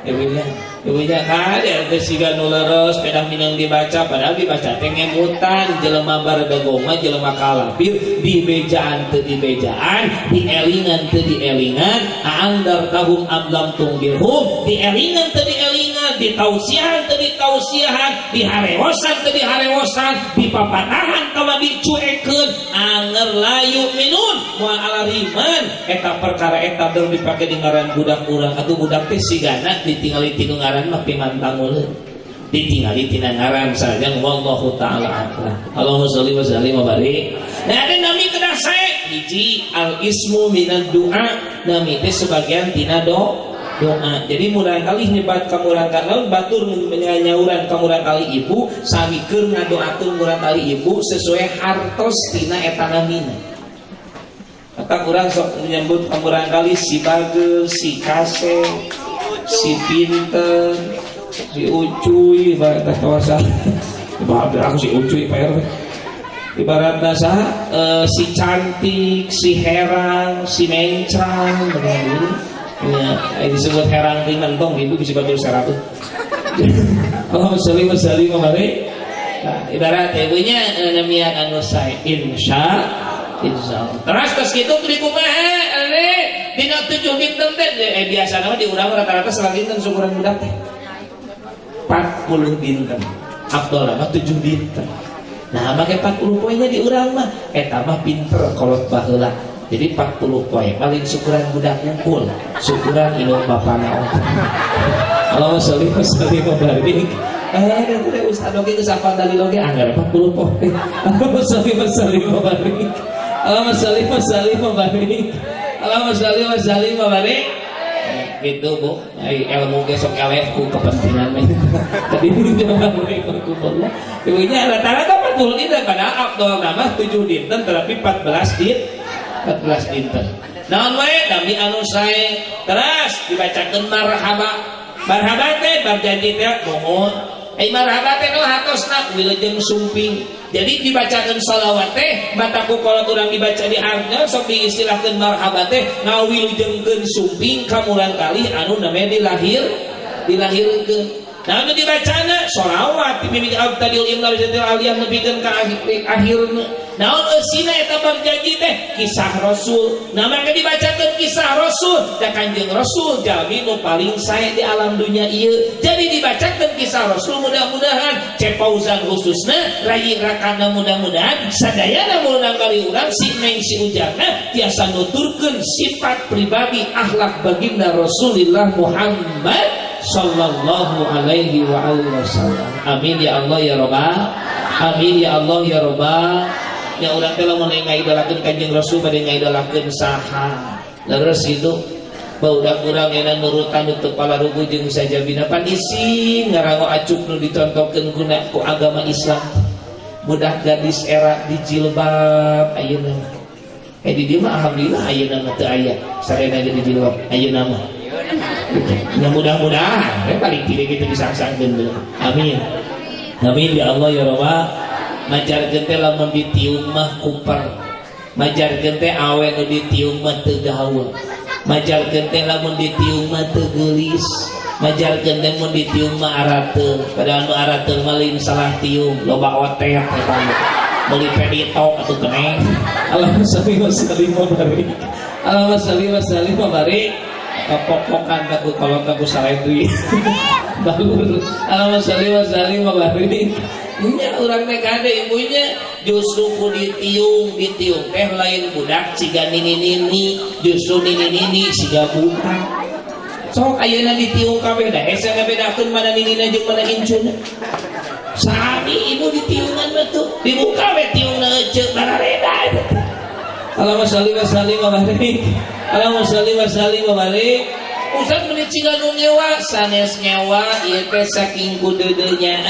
Ibunya ibunya kade teh siga nu leres pedah minang dibaca padahal dibaca teh ngemutan jelema bardegong mah jelema kalapir dibejaan teu dibejaan dielingan teu dielingan aang dartahum amlam tundirhum dielingan teu dielingan ditausiahan teu ditausiahan diharewosan teu diharewosan dipapatahan tawa dicuekeun anger la yu'minun moal alariman eta perkara eta teu dipake di ngaran budak urang atuh budak teh sigana ditingali tinu ngaran mah pimantanguleun ditingali tina ngaran sajang wallahu taala a'lam. Allahumma sholli wa sallim wa barik. Nah ada nami kedah sae hiji al ismu minad du'a nami teh sebagian tina doa. Jadi murangkali nyebat ka murangkali lamun batur nyauran ka murangkali ibu sami keur ngadoakeun murangkali ibu sesuai hartos tina eta namina. Kata kurang sok menyebut ka murangkali si bageur, si kase, si pinter, si ucuy, ibarat kawasan. Ibarat aku si ucuy Pak RW. Ibarat saha si cantik, si herang, si mencrang, begitu. Ya, disebut herang ting mentong ibu bisa batur 100. Allahumma sholli wa sallim wa barik. Nah, ibarat ibunya namian anu sae insya insyaallah. Terus tos kitu di kumaha dina 7 dinten teh biasana mah di urang rata-rata salah dinten syukuran budak teh. 40 dinten. Afdol mah 7 dinten. Nah, make 40 poe nya di urang mah eta mah pinter kolot baheula. Jadi 40 poe paling syukuran budak ngumpul, syukuran indung bapana ongkoh. Allahumma sholli wa sallim wa barik. Da teh ustad oge geus hafal dalil oge anggar 40 poe. Allahumma sholli wa sallim wa barik. Allahumma sholli wa sallim wa barik. Allahumma sholli wa sallim wa barik. Gitu Bu, ai ilmu ge sok eleh ku kepentingan mah. Tadi zaman Allah. Ibunya rata-rata 40 dinten padahal afdol nama 7 dinten tetapi 14 dinten. 14 dinten. Naon wae nami anu sae. Teras dibacakeun marhaba. Marhaba teh barjanji teh mohon. Ai marhaba teh nu hatosna wilujeng sumping. Jadi dibacakeun shalawat teh mataku kalau urang dibaca di harga sok diistilahkeun marhaba teh ngawilujengkeun sumping ka murangkali anu namanya dilahirkeun. Nah anu dibacana sholawat mimik abtadil imla bisatil aliyah nepikeun ka akhirna. Naon eusina eta barjanji teh kisah Rasul. Nah maka dibacakeun kisah Rasul da Kanjeng Rasul jalmi nu paling sae di alam dunia ieu. Jadi dibacakeun kisah Rasul mudah-mudahan Cep Fauzan khususna rayi rakana mudah-mudahan sadayana murangkali urang si neng si ujangna tiasa nuturkeun sifat pribadi akhlak baginda Rasulullah Muhammad sallallahu alaihi wa alihi wasallam. Amin ya Allah ya Rabbal. Amin ya Allah ya Rabbal. Ya urang teh lamun ngaidolakeun Kanjeng Rasul bade ngaidolakeun saha. Leres itu barudak urang enak nurutan nu teu palarugu jeung sajabina pan isin ngarango acuk nu dicontohkeun guna ku agama Islam. Budak gadis era di jilbab ayeuna. Di dieu mah alhamdulillah ayeuna mah teu aya sarena ge di jilbab ayeuna mah. Ya mudah-mudahan paling tidak kita bisa sangkeun. Amin. Amin ya Allah ya Rabbal. Majarkeun teh lamun ditiung mah kuper. Majarkeun teh awe nu ditiung mah teu gaul. Majarkeun teh lamun ditiung mah teu geulis. Majarkeun teh mun ditiung mah arateul. Padahal nu arateul mah lain salah tiung, loba otet eta mah. Meuli peditok atuh keneng. Allahumma sholli wa sallim wa barik. Allahumma sholli wa sallim wa barik. Pokpokan aku kalau aku saledri. Bagus. Allahumma sholli wa sallim wa barik. Nya urang teh kade ibunya justru ku ditiung, ditiung teh lain budak siga nini-nini, justru nini-nini siga budak. Sok ayeuna ditiung kabeh da hese ngabedakeun mana ninina jeung mana incuna. Sami ibu ditiungan mah tuh, dibuka we tiungna eceuk barareda eta teh. Allahumma sholli wa sallim wa barik. Allahumma sholli wa sallim wa barik. Ustaz meuni ciga nu ngewa sanes ngewa ieu teh saking kudeudeunya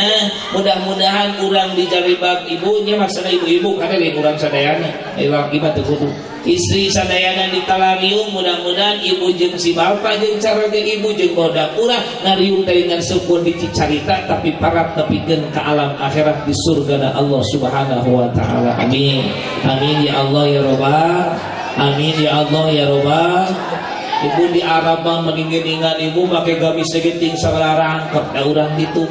mudah-mudahan urang dijaribab ibunya maksudna ibu-ibu kada lain urang sadayana lalaki mah teu kudu. Istri sadayana di talariung, mudah-mudahan ibu jeung si bapak jeung caroge ibu jeung bodak urang ngariung dari ngan sepun di Cicarita tapi parat nepikeun ka alam akhirat di surga Allah Subhanahu wa taala. Amin. Amin ya Allah ya Robbal. Amin ya Allah ya Robbal. Ibu di Arab mah meningginingan ibu make gamis segiting sabaraha rangkep da urang ditu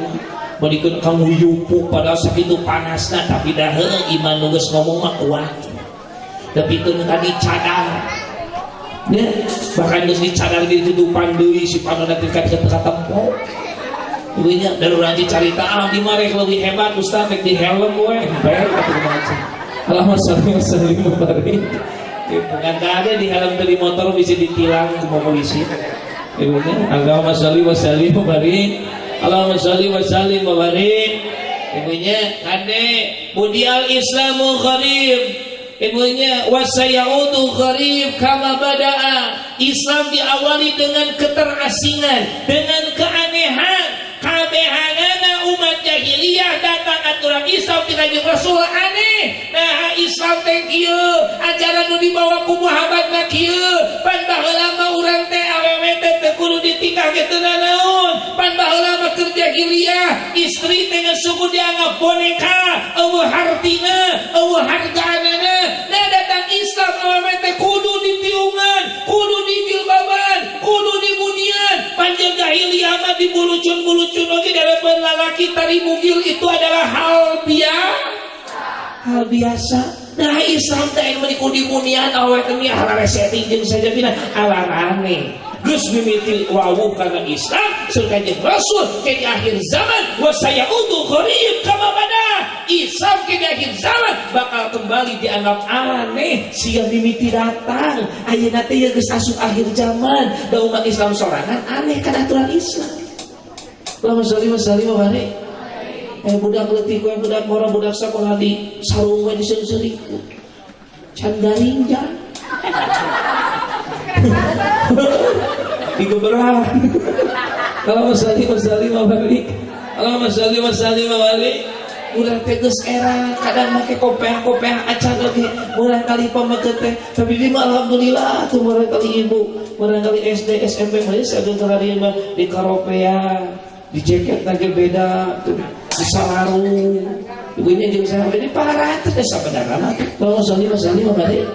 mendikeun kamu yupuk padahal sakitu panasna, tapi dah heueuh iman nu geus ngomong mah kuat. Nepikeun ka dicadar ya, bahkan geus dicadar ditutupan deui si panonna teh ka katempo ibunya. Dan urang dicarita, ah di mah rek leuwih hebat ustaz, rek di helm we bae atuh kumaha. Allahumma sholli wa sallim wa barik. Gitu kan, ada di helm di motor bisa ditilang sama polisi ibunya. Allahumma sholli wa sallim wa barik. Allahumma sholli wa sallim wa barik. Ibunya kade budial islamu gharib ibunya, wasayaudu gharib kama bada'a. Islam diawali dengan keterasingan, dengan keanehan. Kabehanana umat jahiliyah datang aturan Islam ti Kanjeng Rasul aneh. Nah, Islam teh kieu, ajaran nu dibawa ku Muhammad mah kieu. Pan baheula mah urang teh awewe teh teu kudu ditingkah ge teu nanaon. Pan baheula mah keur jahiliyah istri teh geus suku dianggap boneka, eueuh hartina, eueuh hargaanana. Nah, datang Islam awewe teh kudu ditiungan, kudu dijilbaban, kudu dibunian. Panjang jahiliyah mah dibulucun-bulucun oge dalapan lalaki tari bugil itu adalah hal biasa, hal biasa. Nah, Islam teh meni kudu dibunian awewe teh harareseting jeung sajabina alarane. Geus mimiti wawuh karena Islam surga Kanjeng Rasul ke di akhir zaman wasayaudu gharib kama bada. Islam ke di akhir zaman bakal kembali dianggap aneh sia mimiti datang. Ayeuna teh geus asup akhir zaman da umat Islam sorangan aneh kana aturan Islam. Allahumma sholli wa sallim wa barik. Budak leutik we, budak ngora, budak sakola di sarung we diseung-seurikeun. Can garing jan. Digeberan. Allahumma sholli wa sallim wa barik. Allahumma sholli wa sallim wa barik. Urang teh geus era kadang make kopeah-kopeah acan oge murang kali pameukeut teh, tapi di mah alhamdulillah tuh murang kali ibu murang kali SD SMP mah sageung kararieu mah di karopea di jaket lagi beda tuh di salarung ibunya jeung saya ini parah teh sabenerna mah. Allahumma sholli wa sallim wa barik.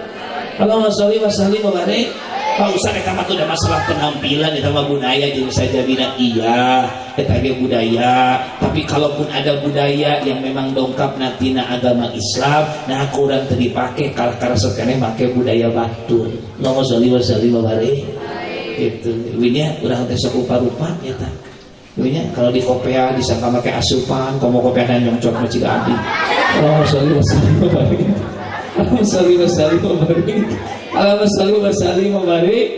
Allahumma sholli wa sallim wa barik. Pak Ustaz, eta mah udah masalah penampilan, eta mah budaya jeung sajabina. Iya, eta ge budaya, tapi kalaupun ada budaya yang memang dongkap natina agama Islam, nah kurang teu dipake kalah karesep keneh make budaya batur. Allahumma sholli wa sallim wa barik. Gitu ibunya, urang teh sok rupa-rupa eta ibunya. Kalau di kopea disangka make asupan, komo kopea dan nyongcok mah ciga abdi. Allahumma sholli wa sallim wa barik. Allahumma sholli wa sallim wa barik. Allahumma sholli wa sallim wa barik.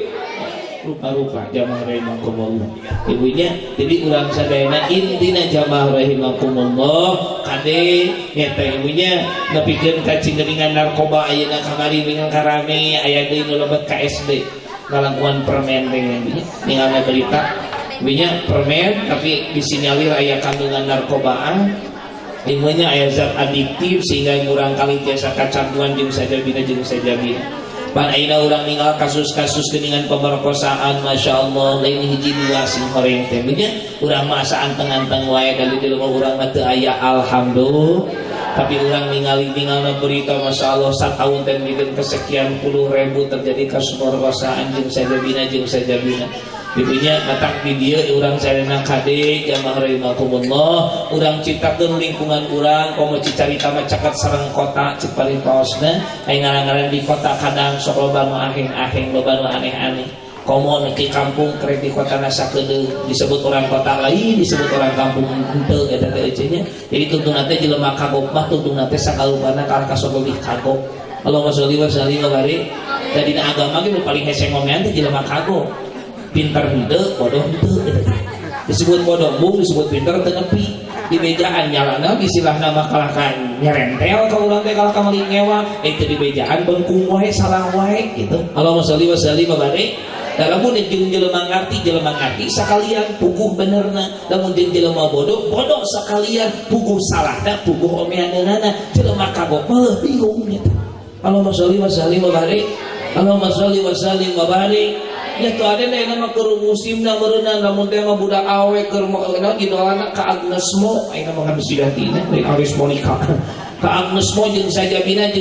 Rupa-rupa jamaah rahimakumullah ibunya. Jadi urang sadayana intina jamaah rahimakumullah kade nyata ibunya nepikeun ka cingeuningan narkoba ayeuna kamari dengan karame aya deui nu lebet ka SD ngalangkuan permen teh ibunya. Ningalna berita ibunya, permen tapi disinyalir aya kandungan narkobaan ibunya, aya zat adiktif sehingga murang kali tiasa kacanduan jeung sajabina jeung sajabina. Pan ayeuna urang ninggal kasus-kasus geuningan pemerkosaan, Masya Allah, lain hiji dua sing horeng teh nya. Urang mah asa anteng-anteng wae dari di rumah urang mah teu aya, alhamdulillah, tapi urang ningali ningalna berita, Masya Allah, satahun teh bikin kesekian puluh ribu terjadi kasus pemerkosaan jeung sajabina jeung sajabina. Ibunya matak di dieu urang sadayana kade jamaah rahimakumullah, urang ciptakeun lingkungan urang. Komo Cicarita mah caket sareng kota cek paosna, aya ngaran-ngaran di kota kadang sok loba nu aheng-aheng, loba nu aneh-aneh. Komo nu di kampung kerek di kota sakedeung disebut orang kota lain, disebut orang kampung henteu eta teh nya. Jadi tuntuna teh jelema kagok mah tuntuna teh sakalupana kalah ka sok leuwih kagok. Allahumma sholli wa sallim wa barik. Da dina agama ge nu paling hese ngomean teh jelema kagok, pintar henteu, bodoh henteu. Disebut bodoh mung disebut pintar teu nepi di bejaan nyalana istilahna mah kalah ka nyerentel ka urang teh, kalah ka meuli ngewa teu di bejaan bengkung wae, salah wae gitu. Allahumma sholli wa sallim wa barik. Da lamun jeung jelema ngarti, jelema ngarti sakalian puguh benerna, lamun jeung jelema bodoh, bodoh sakalian puguh salahna, puguh omeaneunana. Jelema kagok mah bingung gitu. Allahumma sholli wa sallim wa barik. Allahumma sholli wa sallim wa barik. Ya tuh ada nih nama keur musimna meureunna lamun teh mah budak awe keur naon idolana ka Agnes Mo, ayeuna mah geus digantina lain Aris Monica. Ka Agnes Mo jeung sajabina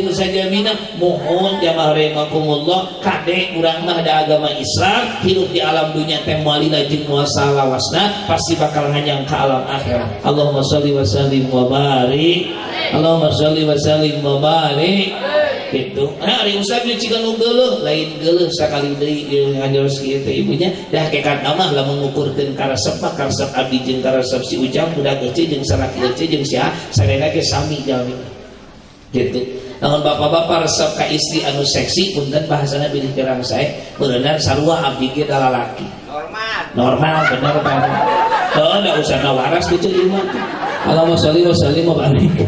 mohon jamaah rahimakumullah, kade urang mah da agama Islam, hidup di alam dunia teh moal lila jeung moal salawasna, pasti bakal nganyang ka alam akhirat. Allahumma sholli wa sallim wa barik. Allahumma sholli wa sallim wa barik. Gitu. Nah, ari ustaz ieu ciga nu geuleuh, lain geuleuh sakali deui ieu ngajeros kieu teh ibunya dah kekat mah lamun ngukurkeun karesep mah karesep abdi jeung karesep si Ujang budak ece jeung salaki ece jeung si A sadayana ge sami jalmi. Gitu. Namun bapak-bapak resep ka istri anu seksi, punten bahasana bilih kirang sae, beuneunan sarua abdi ge da lalaki.
Normal.
Normal bener Pak. Heuh, da usahana waras gitu ieu mah. Allahumma sholli wa sallim wa barik.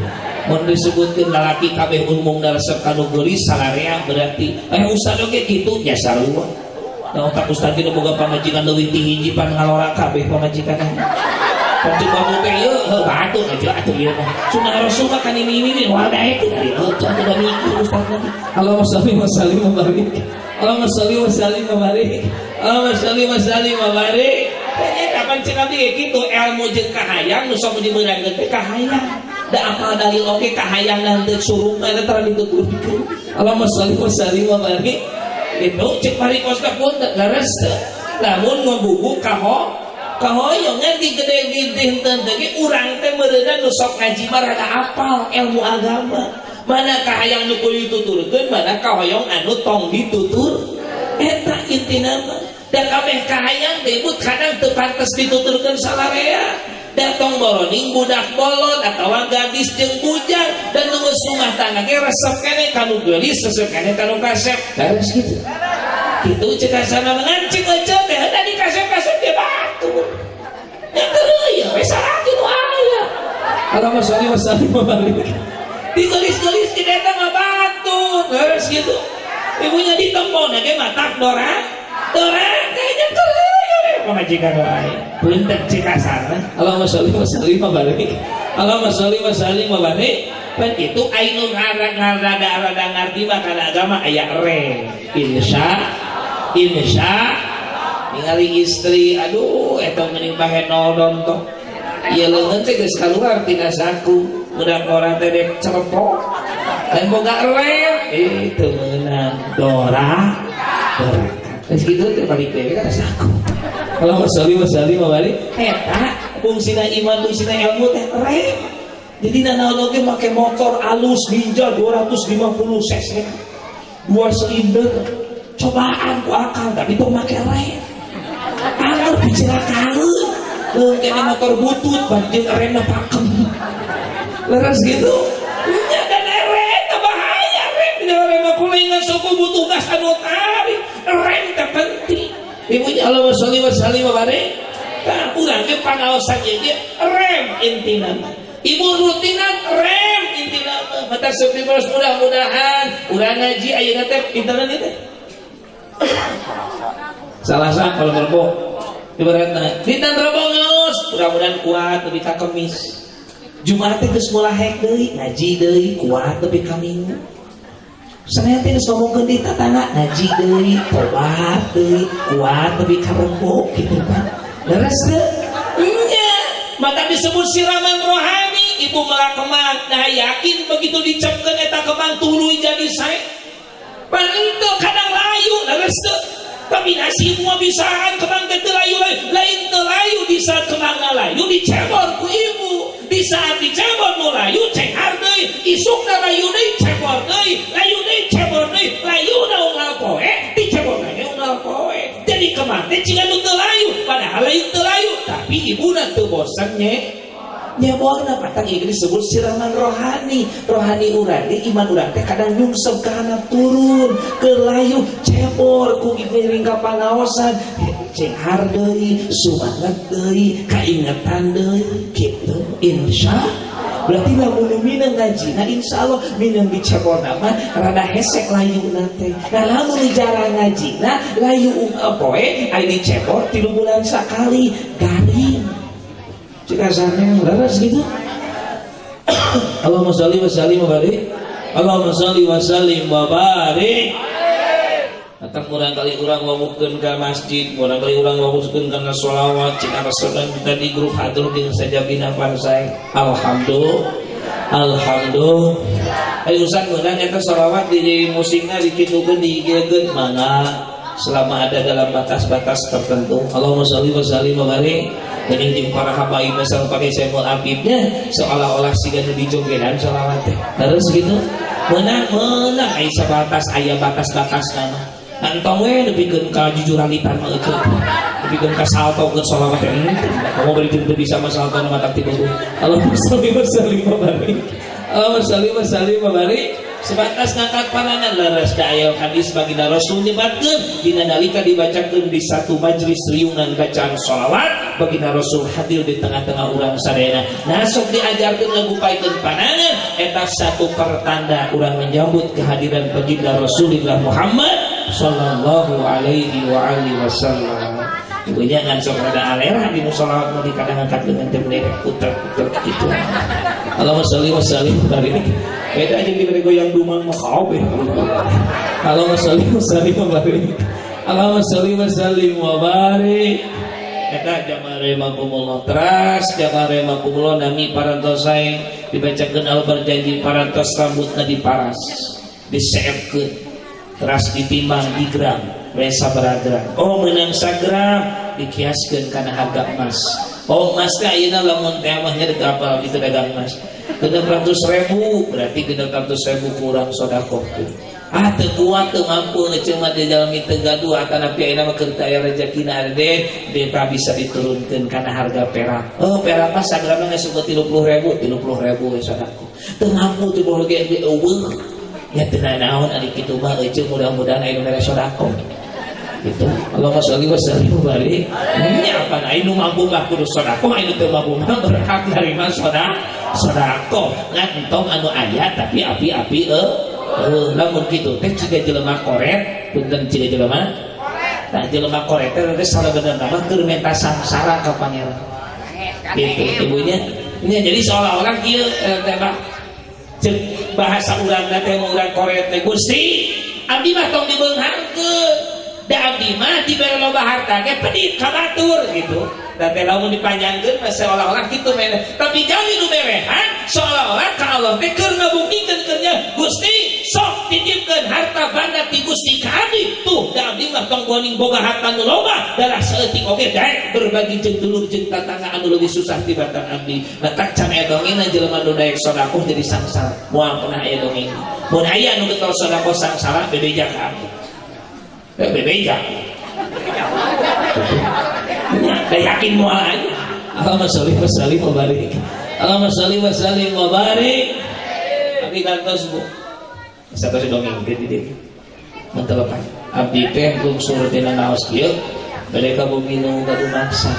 Mun disebutkeun lalaki kabeh umumna resep kanu geulis salarea berarti ustad oge kitu nya sarua. Da otak ustad ge boga pamajikan leuwih ti hiji pan ngalora kabeh pamajikan. Pan cek babu teh ieu heuh batu aja atuh ieu mah. Sunah Rasul mah kan ini moal daek dari heuh tuh atuh da mikir ustad mah. Allahumma sholli wa sallim wa barik. Allahumma sholli wa sallim wa barik. Allahumma sholli wa sallim wa barik. Nya kapan cek abdi ge kitu ilmu jeung kahayang nu sok dimeunangkeun teh kahayang. Da apal dalil oge kahayang henteu surung eta tara dituturkeun. Allahumma sholli wa sallim wa barik. Itu cek parikos teh pun leres teu. Lamun ngabubu kaho kahoyong ngan di gede gede henteu teh ge urang teh meureunna nu sok ngaji mah rada apal ilmu agama. Mana kahayang nu kudu dituturkeun, mana kahoyong anu tong ditutur. Eta intina mah. Da kabeh kahayang teh ibu kadang teu pantes dituturkeun salarea. Datang boroning budak bolot atawa gadis jeung bujang dan nu geus rumah tangga ge resep keneh kanu geulis, resep keneh kanu kasep. Leres kitu. Kitu cek asana ngan cek ece teh heuh di kasep-kasep ge batur. Nya teu ieu we salaki nu aya. Allahumma sholli wa sallim wa barik. Digelis-gelis di eta mah batur. Leres kitu. Ibunya ditempona ge matak dora. Dora kayaknya teu pamajikan wae. Punten cek kasarna. Allahumma sholli wa sallim wa barik. Allahumma sholli wa sallim wa barik. Pan itu anu rada-rada ngarti mah kana agama aya re. Insya ningali istri aduh eta meuning bahe nol dontok. Ieu leungeun teh geus kaluar tina saku. Budak orang teh dek celepok. Lain boga rem itu meunang dora. Dora. Geus kitu teh balik deui kana saku. Allahumma sholli wa sallim wa barik. Eta fungsina iman, fungsina ilmu teh rem. Jadi nanaon oge make motor alus Ninja 250 cc. 2 silinder. Cobaan ku akal tapi tong make rem. Anger dicilakaeun. Leuh kene motor butut ban jeung remna pakem. Leres gitu. Nya dan rem teh bahaya rem. Dina rem kulingan suku butuh gas anu tarik. Rem teh penting. Ibunya Allahumma sholli wa sallim wa barik. Nah, urang ge pangaosan ieu ge rem intina mah. Ibu rutinan rem intina mah. Mata sepi mudah-mudahan urang ngaji ayeuna teh pintenan ieu teh. Salasa kalau Rebo. Ibaratna dinten Rebo ngaos, mudah-mudahan kuat lebih ka Kemis. Jumat teh geus mulai deui, ngaji deui, kuat lebih ka Minggu. Senin teh geus ngomongkeun di tatangga, ngaji deui, tobat deui, kuat lebih ka Rebo gitu kan. Leres teu? Nya, maka disebut siraman rohani, ibu melak kemang. Nah yakin begitu dicepkeun eta kemang tuluy jadi sae. Pan henteu kadang layu, leres teu? Tapi nasib mah bisaan kemang teh teu layu lain teu layu di saat kemang layu dicebor ku ibu. Di saat dicebor nu layu cenghar deui, isukna layu deui cebor deui, layu deui cebor deui, layuna unggal poe, dicebor deui unggal poe. Jadi kemang teh ciga nu teu layu, padahal layu teu layu, tapi ibuna teu bosan nye. Nyeborna patang ieu disebut siraman rohani. Rohani urang ge iman urang teh kadang nyungsep ka handap turun, ke layu cebor ku ngiring ka pangaosan, cenghar deui, sumanget deui, kaingetan deui kitu. Insya berarti lamun nu mineng ngaji, nah insya Allah mineng diceborna mah rada hesek layuna teh. Nah lamun nu jarang ngaji, nah layu poe aya dicebor 3 bulan sakali garing. Cik kasarnya leres gitu. Allahumma sholli wa sallim wa barik. Allahumma sholli wa sallim wa barik. Atang murang kali urang wawuhkeun ka masjid, murang kali urang wawuhkeun kana sholawat, cik arasonan kita di grup hatur jeung sajabina pansai. Alhamdulillah. Alhamdulillah. Ayo Ustaz meunang eta sholawat di musikna dikitukeun diigiekeun mangga selama ada dalam batas-batas tertentu. Allahumma sholli wa sallim wa barik. Geuning jeung para habaib misal pakai sampel apibnya seolah-olah siga nu dijogedan sholawat teh. Terus gitu. Meunang meunang aya sabatas aya batas-batas nama. Entong we nepikeun ka jujuralitan mah eueuh. Nepikeun ka salto ke sholawat teh. Kamu beri teu bisa mah salto mah tak tiba. Allahumma sholli wa sallim wa barik. Allahumma sholli wa sallim wa barik. Sebatas ngangkat panangan leres da aya hadis baginda Rasul nyebatkeun dina nalika dibacakeun di satu majlis riungan bacaan sholawat baginda Rasul hadir di tengah-tengah urang sadayana. Nah sok diajarkeun ngagupaikeun panangan eta satu pertanda urang menyambut kehadiran baginda Rasulullah Muhammad sallallahu alaihi wa alihi wasallam. Ibunya ngan sok rada alera di sholawat mah di kadang angkat dengan teh puter-puter gitu. Allahumma sholli wa sallim wa barik. Beda aja diberi goyang dumang mah kabeh. Allahumma sholli wa sallim wa barik. Allahumma sholli wa sallim wa barik. Eta jamaah rahimakumullah. Teras jamaah rahimakumullah nami parantosai dibacakeun al berjanji parantos rambutna diparas, diseepkeun, teras ditimbang di gram, we sabaraha gram. Oh meunang sagram dikiaskeun kana harga emas. Oh emas teh ayeuna lamun teh mah nya deuk apal itu dagang emas. 600.000 berarti 600.000 kurang sedekah tuh. Ah teu kuat teu mampu cuma di dalam teu gaduh atanapi ayeuna mah keur teu aya rezekina deh deta bisa diturunkeun kana harga perak. Oh perak mah sagramna geus 30.000, 30.000 we sedekah. Teu mampu 30 ge eueuh. Ya teu naon ari kitu mah eueuh mudah-mudahan aya nu mere sedekah. Gitu. Allahumma sholli wa sallim wa barik. Nya apa aya nu mampu mah kudu sedekah, aya nu teu mampu mah berhak narima sedekah. Ngan entong anu aya tapi api-api lamun kitu teh ciga jelema koret, punten ciga jelema koret. Tah jelema koret teh teh sabenerna mah keur menta sangsara ka pangeran. Gitu ibunya. Nya jadi seolah-olah kieu teh mah ceuk bahasa urang teh urang koret teh Gusti, abdi mah tong dibeungharkeun. Da abdi mah dibere loba harta ge pedit ka batur gitu. Da teh lamun dipanjangkeun mah seolah-olah kitu mere. Tapi jalmi nu berehan seolah-olah ka Allah teh keur ngabuktikeun keur Gusti sok titipkeun harta banda ti Gusti ka abdi. Tuh da abdi mah tong boning boga harta nu loba darah saeutik oge daek berbagi jeung dulur jeung tatangga anu leuwih susah tibatan abdi. Matak can aya dongengna jelema nu daek sedekah jadi sangsara. Moal pernah aya dongeng. Mun aya nu getol sedekah sangsara bebeja ka abdi. Bebeja. Ya, yakin moal aja. Allahumma sholli wa sallim wa barik. Allahumma sholli wa sallim wa barik. Abdi kantos bu. Satu dongeng di dieu. Mentelepan. Abdi teh lungsur tina naos kieu bade ka bumi nu gaduh maksa.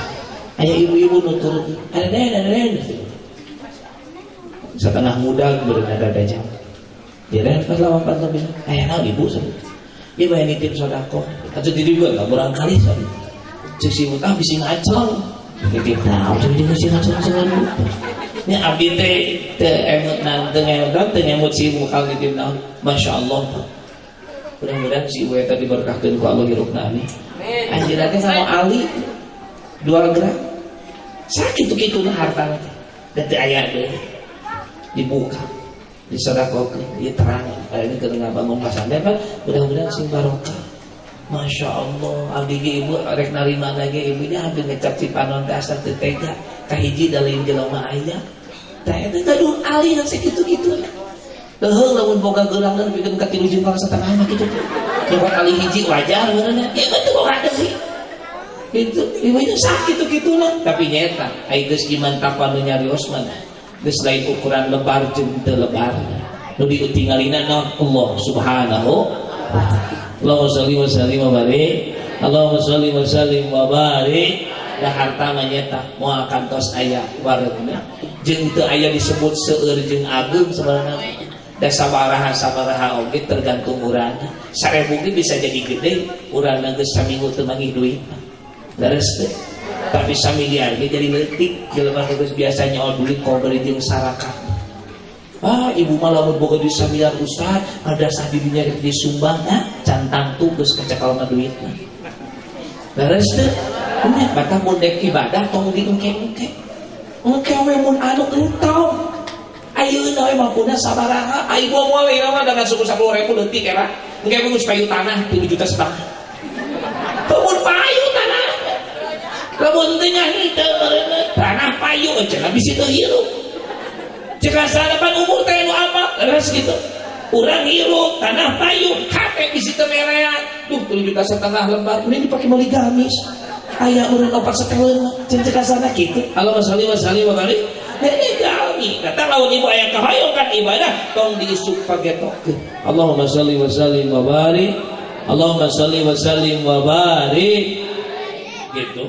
Aya ibu-ibu nu turun. Ada den, ada den. Setengah muda berenang ada jam. Dia den pas lawan pas bisa. Aya naon ibu sebut. Ieu bae nitip sedekah. Atuh di dieu enggak barangkali sabi. Cek si ah bisi ngaceng. Nitip naon cek di bisi ngaceng-ngacengan. Nya abdi teh teu emut nan teu ngemut teu ngemut si ibu kal nitip naon. Masya Allah. Mudah-mudahan si ibu eta diberkahkeun ku Allah hirupna amin. Anjeunna teh sama Ali 2 gram. Sakitu kituna hartana teh. Da teu aya deui. Dibuka. Disedekahkeun, ieu terang. Ini keur ngabangun pasantren Pak, mudah-mudahan sing barokah. Masya Allah, abdi ge ibu rek narima ge ibunya hampir ngecap cipanon teh asa teu tega. Kahiji da lain jelema aya. Tah eta gaduh ali ngan sakitu-kituna. Leuheung lamun boga geulangan pikeun ka 3 jengkal satengah mah kitu. Nyokot ali hiji wajar beunana. Ya mah teu boga deui. Gitu, ibu itu sakitu-kituna. Tapi nyeta, ai geus iman takwa nu nyarios mah geus lain ukuran lebar jeung teu lebar. Nu ditinggalina naon Allah Subhanahu wa taala. Allahumma sholli wa sallim wa barik. Allahumma sholli wa sallim wa barik. Da harta mah nyeta moal kantos aya wareugna. Jeung teu aya disebut seueur jeung ageung sebenarnya. Da sabaraha-sabaraha oge tergantung urangna. 1000 ge bisa jadi gede, urangna geus saminggu teu manggih duit. Leres teu? Tapi samiliar ge jadi leutik, jelema geus biasa nyaol duit kober jeung sarakat. Ah, ibu mah lamun boga duit samiliar, Ustaz, madrasah dirinya rek disumbang, nah can tangtu geus kacakal mah duitna. Beres teu? Nya batah mun dek ibadah tong diengke-engke. Engke we mun anu entong. Ayeuna we mampuna sabaraha? Ai gua moal ieu mah dengan suku 10.000 leutik era. Engke geus payu tanah 3 juta setengah. Mun payu tanah. Lamun teu nya henteu tanah payu cenah bisi teu hirup. Cek sarapan umur teh nu apa? Leres gitu. Urang hirup, tanah payu, hate bisi teu merean. Duh, 3 juta setengah lembar, ini dipake meuli gamis. Aya urang opat seteleun, cen cek sana kitu. Allahumma sholli wa sallim wa barik. Ini jalmi. Datang lamun ibu aya kahoyong kan ibadah, tong diisuk pagetokeun. Allahumma sholli wa sallim wa barik. Allahumma sholli wa sallim wa barik. Gitu.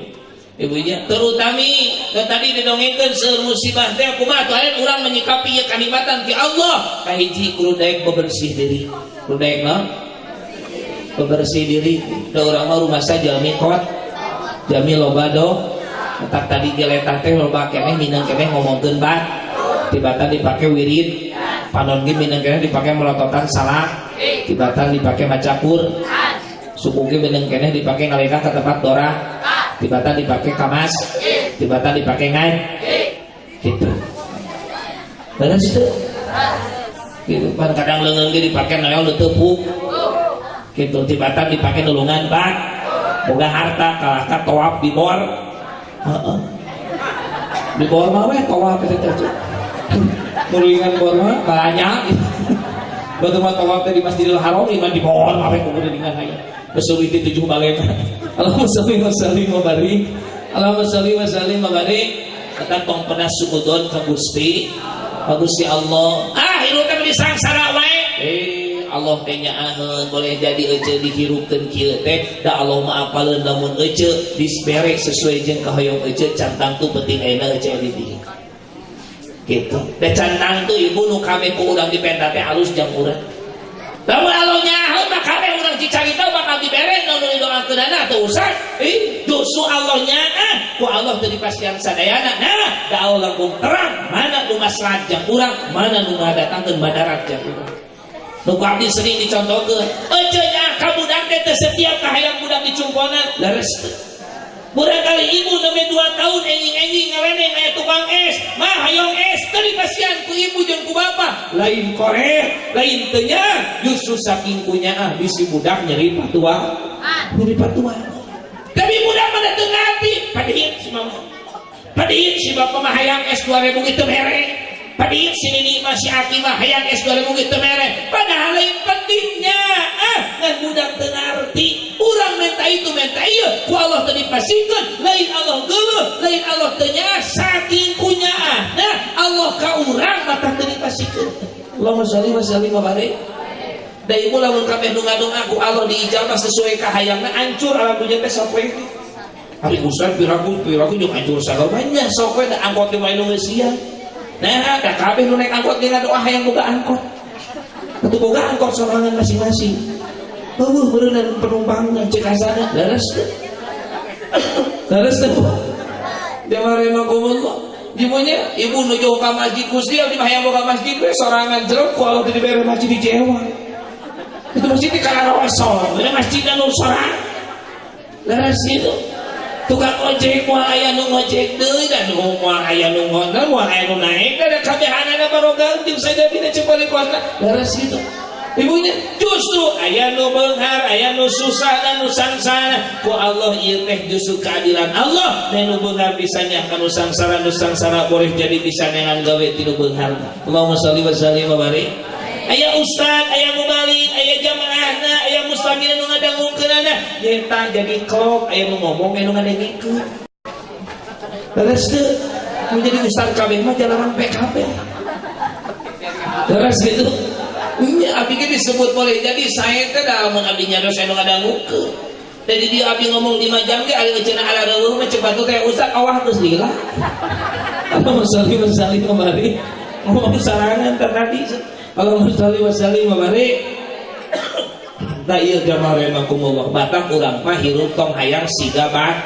Ibunya terutami tadi didongengkeun seueur musibah teh kumaha tuh aya urang menyikapi ieu kanikmatan ti Allah. Kahiji kudu daek bebersih diri. Kudu daek naon? Bebersih diri. Da urang mah rumah jalmi kot. Jalmi loba do. Tak tadi geletah teh loba keneh minang keneh ngomongkeun bat. Tibatan dipake wirid. Panon ge minang keneh dipake melototan salat. Tibatan dipake maca Quran. Suku ge minang keneh dipake ngalengkah ke tempat dora. Tibatan dipake kamas, tibatan dipake ngai, gitu. Beres itu, gitu. Pan kadang leungeun ge dipake noel tepuk, gitu. Tibatan dipake nulungan bat, boga harta kalah ka tawaf di bor, heeh. Di bor mah we tawaf eta teh. Nulungan bor mah banyak. Batu mah tawaf teh di Masjidil Haram, iman di bor mah we kudu dengan aya. Besuwi 7 balena. Allahumma sholli wa sallim wa barik. Allahumma sholli wa sallim wa barik. Kata tong pernah suudon ka Gusti. Ka Gusti Allah. Ah, hirup teh beli sangsara wae. Allah teh nyaaheun boleh jadi ece dihirupkeun kieu teh da Allah mah apaleun lamun ece disbere sesuai jeung kahoyong ece can tangtu penting ayeuna ece di dieu. Gitu. Da can tangtu ibu nu kame ku urang dipenta teh alus jang urang. Lamun Allah nyaaheun mah kabeh urang cicarita bakal dibere nu didoakeunana teu usah. Justru Allah nyaah ku Allah teu dipastian sadayana. Nah, da Allah langkung terang mana nu maslahat jang urang, mana nu ngadatangkeun madarat jang urang. Nu ku abdi sering dicontohkeun, ece nyaah ka budak teh teu setiap kahayang budak dicumponan, leres teu. Murang kali ibu nembe 2 tahun enjing-enjing ngaleneng aya tukang es, mah hayong es teu dipasian ku ibu jeung ku bapa. Lain korek, lain teu nyaah, justru saking kunyaah bisi budak nyeri patua. Nyeri patua. Tapi budak mah teu ngarti, padit si mama. Padit si bapa mah hayang es 2000 gitu mere. Padit si nini mah si aki mah hayang es 2000 gitu mere. Padahal lain pentingnya, ah ngan budak teu ngarti. Urang minta itu minta ieu ku Allah teu dipasikeun, lain Allah geuleuh, lain Allah teu nyaah saking kunyaah. Nah, Allah ka urang mah teu dipasikeun. Allahumma sholli wa sallim wa barik. Da ibu lamun kabeh nu ngadonga ku Allah diijabah sesuai kahayangna hancur alam dunya teh sok we. Ari ustaz piraku piraku jeung hancur sagalanya sok we da angkot di wae nu geus sia. Nah, da kabeh nu naik angkot ge ngadoa hayang boga angkot. Atuh boga angkot sorangan masing-masing. Eueuh beureunan penumpangna cek asana leres teu. Leres teu. Jamaah. Jimunya ibu nu jauh ka masjid Gusti abdi mah hayang boga masjid we sorangan jeruk ku Allah teu dibere masjid di Jawa. Itu masjid di Karawason, ini masjid anu sorang. Leres itu. Tukang ojek moal aya nu ngojek deui dan nu moal aya nu ngondang moal aya nu naik da kabehanana baroga jeung sajabina ceuk wali kota. Leres gitu. Ibunya justru aya nu beunghar, aya nu susah dan nu sangsara. Ku Allah ieu teh justru keadilan Allah. Dan nu beunghar bisa nyah ka nu sangsara, nu sangsara boleh jadi bisa neangan gawe ti nu beunghar. Allahumma sholli wa sallim wa barik. Aya ustad, aya mubalig, aya jamaahna, aya muslimin nu ngadangukeunana. Nyeta jadi klop, aya nu ngomong, aya nu ngadengkeun. Leres teu? Mun jadi ustad kabeh mah jalanan PKB. Leres gitu. Nya abdi ge disebut boleh jadi saya teh da lamun abdi nyados aya nu ngadangukeun. Jadi dia abdi ngomong 5 jam ge ari cenah ala reueuh mah cepat teh ustad awah geus lila. Allahumma sholli wa sallim wa barik. Ngomong sarangan teh tadi. Allahumma sholli wa sallim wa barik. Da ieu jamaah rahimakumullah. Batak urang mah hirup tong hayang siga bat,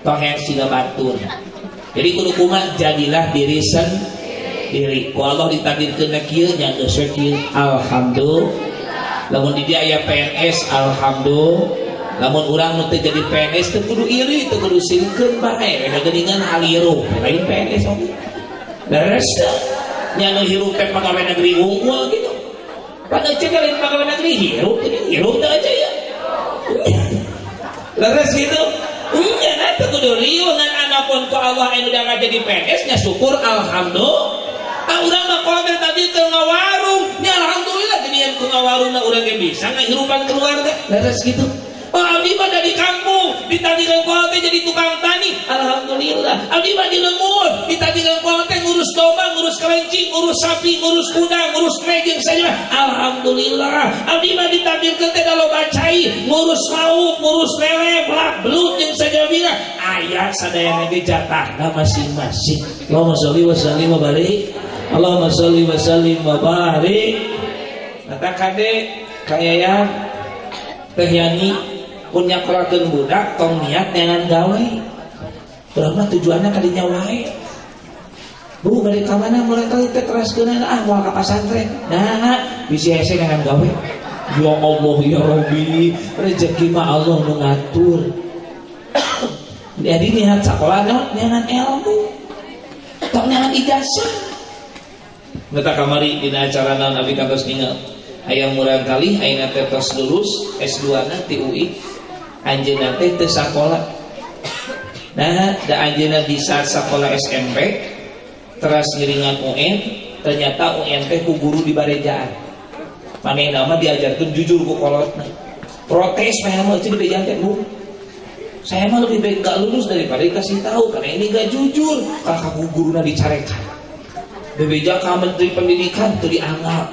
tong hayang siga batur. Jadi kudu kumaha jadilah diri sendiri. Diri ku Allah ditakdirkeun kieu nya geus we kieu, alhamdulillah. Lamun di dieu aya PNS, alhamdulillah. Lamun urang nu teu jadi PNS teu kudu iri, teu kudu sirikeun bae, da geuningan halirup lain PNS oge. Leres teu? Nya nu hirup teh pegawai negeri unggul gitu. Pada cek lain pegawai negeri hirup, hirup teu aja ya. Leres gitu. Nya nah teu kudu riuh ngan anapun ku Allah anu udah jadi PNS nya syukur alhamdulillah. Ah, urang mah kolot tadi teu ngawarung, nya alhamdulillah geuningan ku ngawarungna urang ge bisa ngahirupan keluarga. Leres gitu. Oh, abdi mah dari kampung, ditadikan kolot jadi tukang tani, alhamdulillah. Abdi mah di lembur, ditadikan kolot ngurus domba, ngurus kelinci, ngurus sapi, ngurus kuda, ngurus mejeng saja, alhamdulillah. Abdi mah ditakdirkeun teh da loba cai, ngurus lauk, ngurus lele, belak, belut jeung sajabina. Aya sadayana ge jatahna masing-masing. Allahumma sholli wa sallim wa barik. Allahumma sholli wa sallim wa barik. Mata kade kayayang Teh Yani pun nyakolakeun budak tong niat neangan gawe. Urang mah tujuanna kadinya wae. Bu, balik ka mana mulai kali teh keraskeun ah moal ka pasantren. Nah, bisi hese neangan gawe. Ya Allah ya Rabbi, rezeki mah Allah nu ngatur. Jadi niat sekolah naon neangan ilmu. Tong neangan ijazah. Meta kamari dina acara naon abi kantos ningal. Aya murang kali ayeuna teh tos lulus S2 na ti UI. Anjeunna teh teu sakola. Nah, da anjeunna bisa sakola SMP teras ngiringan UN, ternyata UN teh ku guru di barejaan. Manehna mah diajarkeun jujur ku kolotna. Protes manehna mah di bejaan teh, Bu. Saya mah lebih baik gak lulus daripada dikasih tahu karena ini gak jujur. Kakak guruna dicarekan. Bebeja ka Menteri Pendidikan teu dianggap.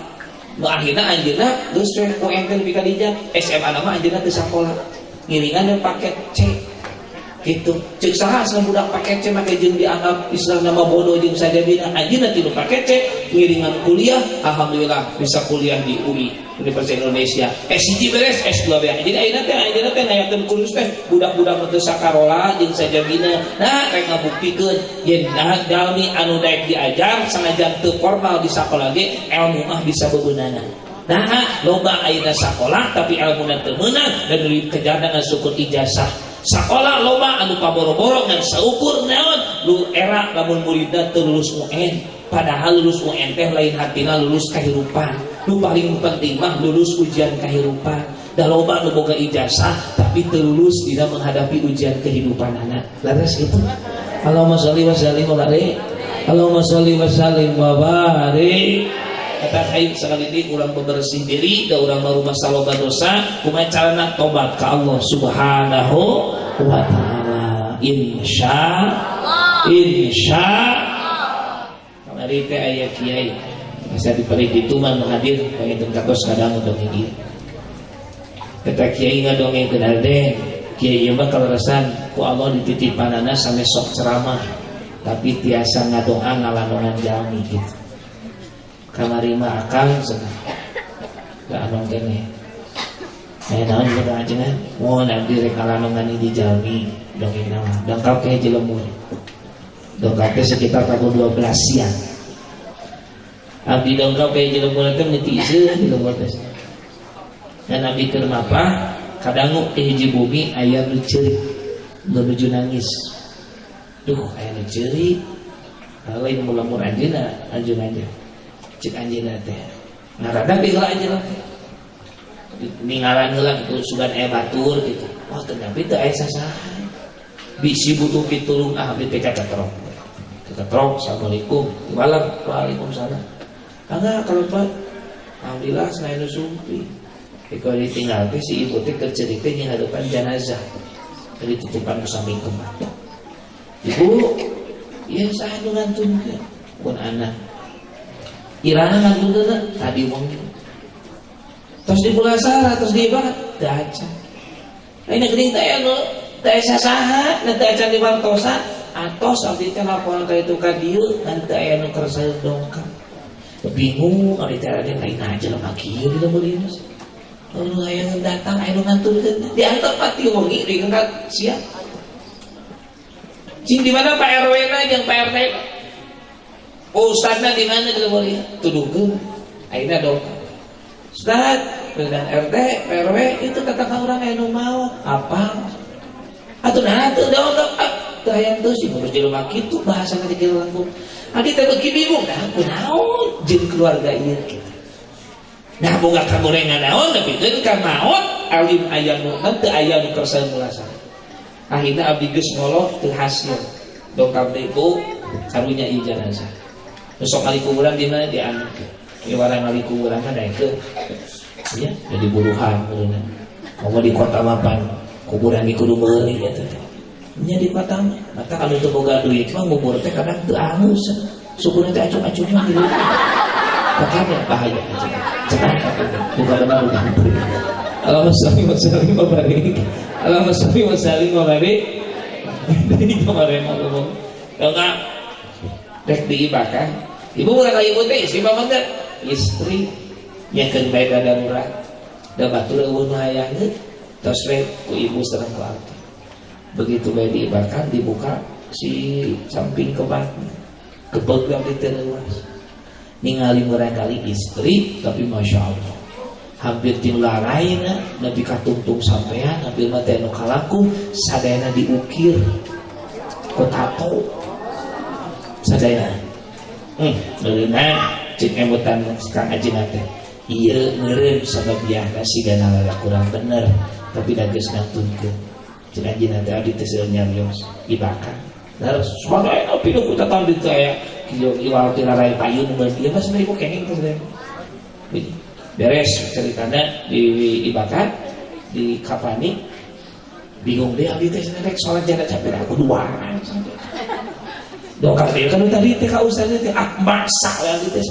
Nu akhirna anjeunna geus we UN teh lebih ka dinya. SMA na mah anjeunna teu sakola. Ngiringan dan paket C. Gitu. Cek saha asal budak paket C make jeung dianggap Islam nama bodoh jeung sajabina. Anjeunna tinu paket C ngiringan kuliah, alhamdulillah bisa kuliah di UI, Universitas Indonesia. S1 beres, S2 beres. Jadi ayeuna teh ngayakeun kursus teh budak-budak teu sakarola jeung sajabina. Nah, rek ngabuktikeun yen nah jalmi anu daek diajar sanajan teu formal di sakola ge ilmu mah bisa bebeunana. Nah, loba ayeuna sakola tapi ilmuna teu meunang dan dikejar dengan syukur ijazah. Sakola loba anu paboro-boro ngan saukur naon lu era lamun muridna teu lulus UN. Padahal lulus UN teh lain hartina lulus kahirupan. Nu paling penting mah lulus ujian kahirupan. Da loba nu boga ijazah tapi teu lulus dina menghadapi ujian kehidupan anak. Leres itu. Allahumma sholli wa sallim wa barik. Allahumma sholli wa sallim wa barik. Kata hayu sekali ini urang bebersih diri da urang mah rumah saloba dosa, kumaha carana tobat ka Allah Subhanahu wa taala. Insya insya kamari teh aya kiai bisa diperi ditu mah nu hadir panginten katos kadang dongeng ieu. Kata kiai ngadongengkeun Arden, kiai ieu mah kaleresan ku Allah dititipanana sampe sok ceramah tapi tiasa ngadoa ngalandongan jalmi gitu. Kamari mah akang cenah. Da anong keneh. Aya naon jeung ajengan? Mun abdi rek ngalandongan di jalmi dongeng naon. Dongkap ke Cilemur. Dongkap teh sekitar pukul 12 siang. Abdi dongkap ke Cilemur teh meuti seuh di lembur teh. Dan abdi keur mapah kadangu ti hiji bumi aya nu ceurik menuju nangis. Duh, aya nu ceurik. Lain mulamur anjeunna, anjeun aja. Cek anjeunna teh. Ngaradah di heula anjeunna teh. Ninggalan heula gitu sugan aya batur gitu. Wah, ternyata teu aya sasaha. Bisi butuh pitulung ah abdi teh kacatrok. Kacatrok, assalamualaikum. Malam, waalaikumsalam. Angga kalau Pak, alhamdulillah selain nu sumpi. Kalau ditinggal teh si ibu teh keur ceurik teh hadapan jenazah. Jadi tutupan ku samping kemah. Ibu, ya saya nu ngantunkeun pun anak. Iraha ngantunkeun tadi wengi. Terus di pulasara, terus di banget, teu acan. Lain geuning teh anu teu sasaha, teu acan di wartosan, atos abdi teh laporan ka itu ka dieu ngan teu aya nu kersa dongkap. Bingung abdi teh raden lain aja lemah kieu di lembur ieu. Nu aya nu datang aya nu ngantunkeun. Diantep pati wengi di siang. Cing di mana Pak RW na jeung Pak RT? Ustadna di mana di lembur ieu? Tuduhkeun. Ayeuna dong. Ustad, dengan RT, RW itu tetangga urang aya nu maot. Apa? Atuh nah teu dong. Teu hayang teu sih ngurus jelema kitu bahasana di kieu langkung. Adi teh beuki bingung, nah kunaon jeung keluarga ieu kitu. Nah boga kagorengan naon nepikeun ka maot alim aya nu teu aya nu kersa mulasa. Akhirna abdi geus ngolok teu hasil. Dongkap deui ku karunya ieu jenazah. Besok kali kuburan di mana di anu. Di warang kali kuburan mah daekeun. Ya, jadi buruhan meureunna. Komo di kota mapan kuburan di kudu meuli eta teh. Nya di kota mah, mata kalau teu boga duit mah ngubur teh kadang teu alus. Sukuna teh acung-acungna gitu. Makanya bahaya aja. Cenah buka benar bukan. Allahumma sholli wa sallim wa barik. Allahumma sholli wa sallim wa barik. Jadi kemarin mau ngomong. Enggak rek diibakan. Ibu murah ka ibu teh istri mah enggak? Istri nyekeun bae darurat. Da batur eueuh nu hayangeun tos we ku ibu sareng ku abdi. Begitu bae diibakan dibuka si samping kebatnya. Kebeg abdi teh leuwas. Ningali murangkali istri tapi masya Allah hampir ting laraina nepi ka tungtung sampean hampir mah teh nu kalaku sadayana diukir ku tato sadayana. Meureunna cek emutan Kang Ajeng teh ieu meureun sabab biasa sigana lalak kurang bener tapi da geus ngantunkeun cek Ajeng teh abdi teh seueur nyarios ibakan terus sadayana pinuh ku tatambit teh aya kieu iwal ti rarai payun mun ieu mah cenah ibu kenging teh sadayana. Beres ceritana di ibakan di kafani bingung deh abdi teh cenah rek salat jenazah capek aku duaan dongkap teh kan tadi teh ka ustaz teh ah maksa we abdi teh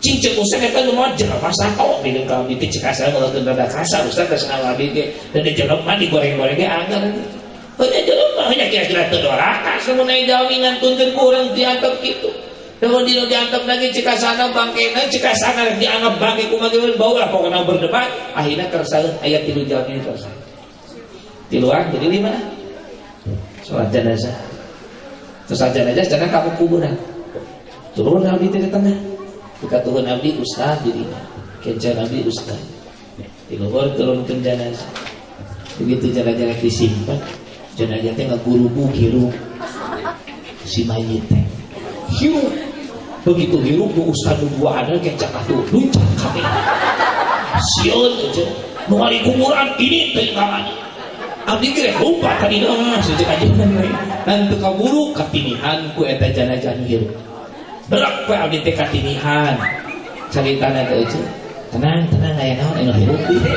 cing ceuk ustaz eta nu maot jelema sato bingung ka abdi teh cek asal ngeukeun rada kasar ustaz teh salah abdi teh dan jelema digoreng-goreng ge anggar heunya jelema heunya kira-kira teu doraka samun aya jalmi ngantunkeun ku urang diantep kitu. Lamun dinu diantep lagi cikasana bangkena cikasana dianggap bangke kumaha ge bau lah pokona berdebat akhirna kersaeun aya tilu jalmi kersa. Tiluan jadi lima salat jenazah. Terus salat jenazah cenah ka kuburan. Turun abdi teh di tengah. Dikatuhun abdi ustaz di dinya. Kencan abdi ustaz. Di luhur turunkeun jenazah. Begitu jenazah disimpan, jenazah teh ngagurubu hirup si mayit teh. Hirup. Begitu hirup nu ustaz nu dua ada kencan atuh luncat kabeh. Sieun aja. Nu ngali kuburan ini teh kamana. Abdi ge lupa tadi mah sejak aja dan teu kaburu katinihan ku eta jenazah nu hirup. Berak we abdi teh katinihan. Caritana teh eueuh. Tenang, tenang aya naon anu hirup deui.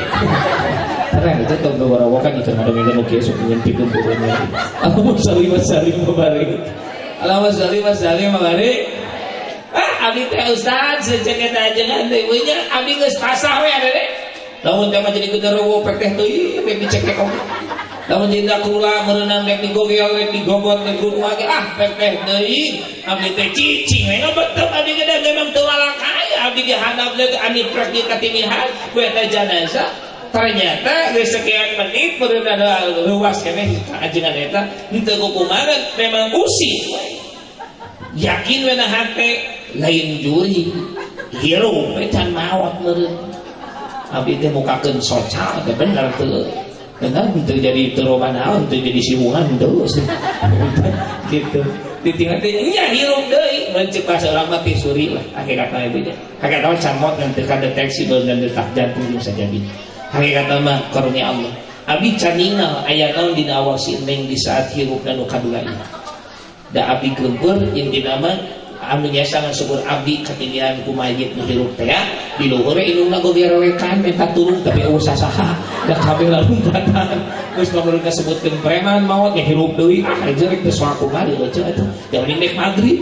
Tenang aja tong gawarawokan ieu ngadongengkeun nu kieu sok nyempikeun pokoknya. Allahumma sholli wa sallim wa barik. Allahumma sholli wa sallim wa barik. Ah abdi teh ustaz sejak eta ajengan teh nya abdi geus pasah we ada deh. Lamun teh mah jadi genderuwo pek teh teuing pek dicekek oge. Lamun jadi kula meureunan rek digogel rek digogot rek kumaha ge ah pek teh teuing abdi teh cicing we ngabetep abdi ge da memang teu walakaya abdi ge handap teh anu prek di katinihan ku eta jenazah. Ternyata geus sekian menit meureunna luas keneh ajengan eta henteu kukumaha memang usih. Yakin we na hate lain juri hirup we can maot meureun. Abdi teh mukakeun socal teh bener teu. Bener teu jadi teu loba naon teu jadi siwungan teu. Gitu. Ditinggal teh nya hirup deui mun ceuk bahasa urang mah tisuri lah hakikatna ieu nya. Hakikatna mah can maot ngan teu kadeteksi beunang detak jantung bisa jadi. Hakikatna mah karunia Allah. Abdi can ningal aya naon dina awal si Neng di saat hirupna nu kadua ieu. Da abdi geumpeur intina mah anu nyesa ngasebut abdi katindihan ku mayit nu hirup teh ya di luhur we indungna gogerowekan minta tulung tapi eueuh sasaha da kabeh lalumpatan geus lamun kasebutkeun preman maot nya hirup deui ah rek teu soal kumaha dieuceun atuh da mending nek maghrib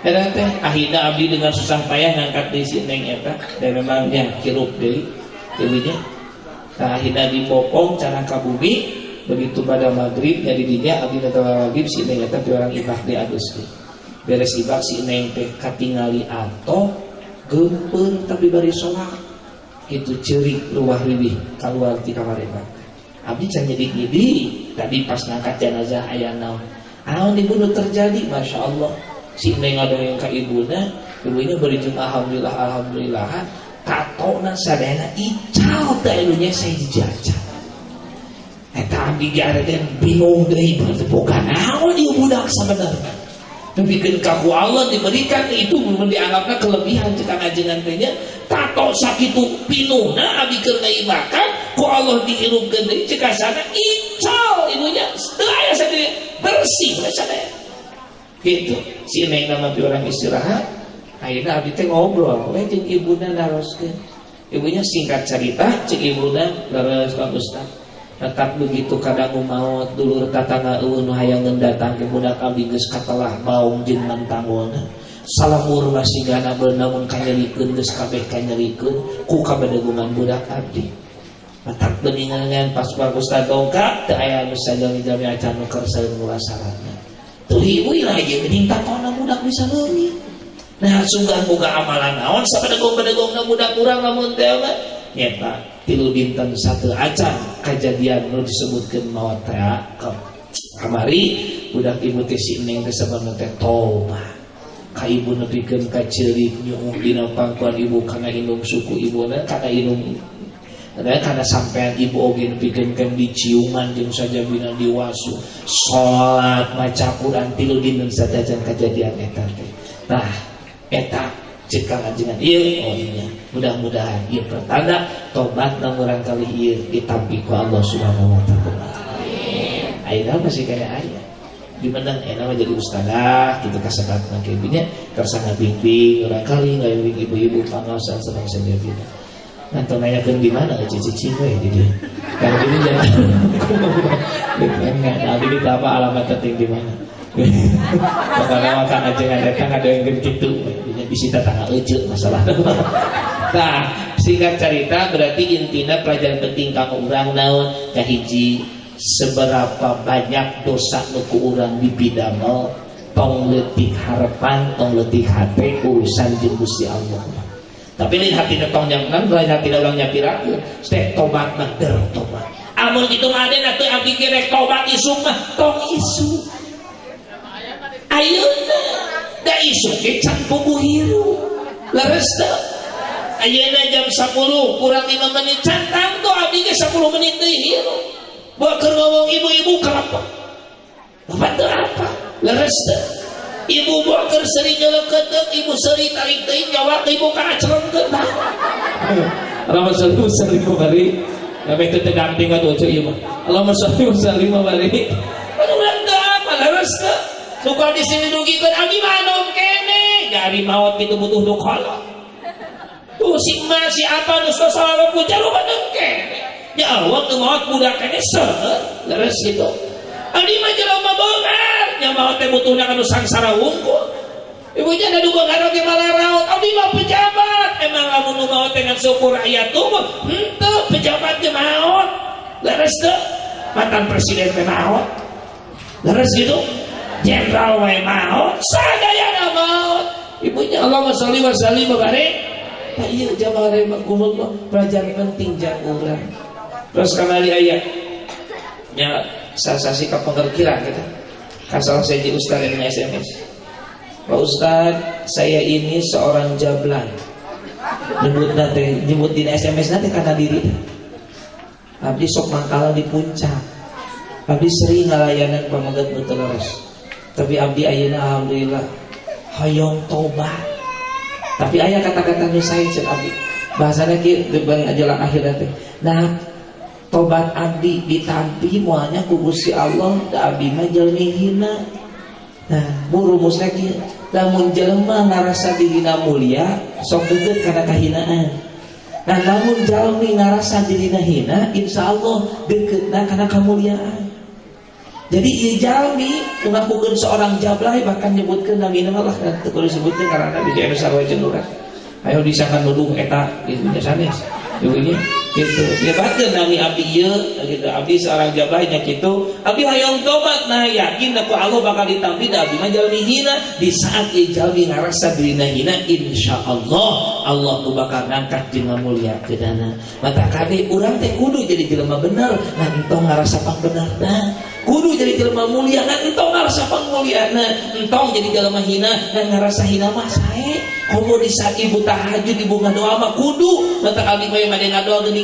eta teh akhirna abdi dengan susah payah ngangkat deui si Neng eta dan memang nya hirup deui deui nya tah akhirna dipopong cara ka bumi begitu pada maghrib nya di dinya abdi datang maghrib si Neng eta piorang ibak di agus deui. Beres ibak si Neng teh katingali atoh geumpeur tapi bari sholat itu ceurik ruah riwih kaluar ti kamar ibak. Abdi can nyedik-nyedik tadi pas ngangkat jenazah aya naon. Naon dibunuh terjadi masya Allah. Si Neng ngadongeng ka ibuna, ibunya berjung alhamdulillah alhamdulillahan, tatona sadayana ical teh anu nyeseh dijajan. Eta abdi ge teh bingung deui, boga naon ieu budak sabenerna. Dipikeun ka ku Allah diberikan itu dianggapna kelebihan cek ajengan teh nya. Tato sakitu pinuhna abdi keur ngaibakan ku Allah dihirupkeun deui, cek kasana ical ibunya teu aya sadaya, bersih we sadaya gitu. Si Neng nama orang istirahat, akhirnya abdi teh ngobrol we jeung ibuna, naroskeun ibunya. Singkat cerita, cek ibuna, "Leres, Pak Ustaz, tetap begitu kadang maot dulur tatangga euweuh nu hayangeun datang ke budak abdi, geus katelah baung jeung mantangulna salamur masigana namun kanyerikeun, geus kabeh kanyerikeun ku kabadegungan budak abdi. Matak beningan pas Pak Ustaz dongkap teu aya nu sajami-jami acan nu kersa mulasaranna." Tuluy ibu lah ieu geuning tatona budak bisa leungit. Nah, sungguh boga amalan naon sabadegong-badegongna budak urang lamun teh mah nyeta 3 dinten satu acan kejadian nu disebutkeun maot teh kamari, budak ibu teh si Neng teh sabarna teh tobat ka ibu nepikeun ka ceurik nyuuh dina pangkuan ibu, kana indung suku ibuna, kana indung. Nah, karena sampean ibu oge nepikeun kan diciuman jeung sajabina, diwasu, salat, maca Quran 3 dinten satajan kejadian eta teh. Nah, eta cek ajengan ieu, oh iya, mudah-mudahan ieu pertanda tobat murangkali ieu ditampi ku Allah Subhanahu wa taala. Ayeuna masih kena aya di mana enak mah jadi ustadzah gitu, kasebatna kieu kersa ngabimbing urang kali, ngabimbing ibu-ibu pangaosan senang sajabina. Nanti nanyakeun di mana cicing we di dieu. Kalau ini jangan gitu enggak, nah ini apa alamat penting di mana. Pokoknya makan aja nggak datang ada yang gitu, bisi tetangga ece masalah. Nah, singkat cerita, berarti intinya pelajaran penting kamu urang naon? Kahiji, seberapa banyak dosa nu ku urang dipidamel, tong leutik harapan, tong leutik hate, urusan jeung Gusti Allah. Tapi lain hati tong nyaman, lain hati urang nyapirakeun teh tobat mah der tobat. Amun kitu mah aden atuh abdi ge rek tobat isuk mah, tong isuk, ayeuna da isuk ge can puguh hirup. Leres teu? Ayeuna jam 10 kurang 5 menit, can tangtu abdi ge 10 menit deui hirup. Buat keur ngomong ibu-ibu kelapa bapak teu apa. Leres teu? Ibu buat keur seuri nyeleukeuteup, ibu seuri tarik teuing nyawa ibu kaacrongkeun. Allahumma sholli wa sallim wa barik. Kami teu damping atuh ieu mah. Allahumma sholli wa sallim wa barik. Anu urang teu apa, leres teu? Suka di sini dugikeun abdi mah anom kene, jari maot kitu butuh nu kolot. Tuh si emas si apa nu salah puja rumah kene. Ya Allah, teu maot budak kene seueur, leres gitu. Abdi mah jelema beunghar, nya maot teh butuhna anu sangsara wungkul. Ibunya ada beunghar oge malah raot. Abdi mah pejabat. Emang lamun nu maot dengan syukur rakyat tuh henteu, pejabat ge maot. Leres teu? Mantan presiden teh maot. Leres gitu? Jenderal wae maot, sadayana maot. Ibunya Allahumma sholli wa sallim wa barik. Nah, iya jamaah rahimakumullah, pelajaran penting jang urang. Terus kembali ayat nya sasasi ka pengerkiran gitu. Kan salah saya ustaz yang SMS. "Pak Ustaz, saya ini seorang jablan." Nyebut nanti, nyebut di SMS nanti karena diri. "Abdi sok mangkalan di puncak. Abdi sering ngalayanan pameget nu teu leres. Tapi abdi ayeuna alhamdulillah hoyong tobat." Tapi aya kata-kata nu sae cek abdi. Bahasana kieu gerbang jelang akhirat teh. "Nah, tobat abdi ditampi moalnya ku Gusti Allah, da abdi mah jelmi hina." Nah, bu rumusna kieu, lamun jelema ngarasa dirina mulia, sok deukeut kana kahinaan. Nah, lamun jalmi ngarasa dirina hina, insya Allah deuketna kana kamuliaan. Jadi ieu jalmi ngakukeun seorang jablay, bahkan nyebutkeun namina mah lah teu kudu disebutkeun karena bisa anu sarua jeung urang. Ayo disangka nuduh eta gitu nya sanes. Ibunya. Gitu. Nyebatkeun nami abdi ieu gitu. Abdi seorang jabahnya gitu. Abdi hayang tobat, nah yakin ku Allah bakal ditampi da abdi mah jalmi hina. Di saat ieu jalmi ngarasa dirina hina, insyaallah Allah nu bakal ngangkat jeung ngamuliakeunana. Mata kade urang teh kudu jadi jelema bener, ngan entong ngarasa pangbenerna. Kudu jadi jelema mulia, ngan entong ngarasa pangmuliana. Entong jadi jelema hina, ngan ngarasa hina mah sae. Komo di saat ibu tahajud, ibu ngadoa mah kudu. Mata abdi mah bade ngadoa geuning.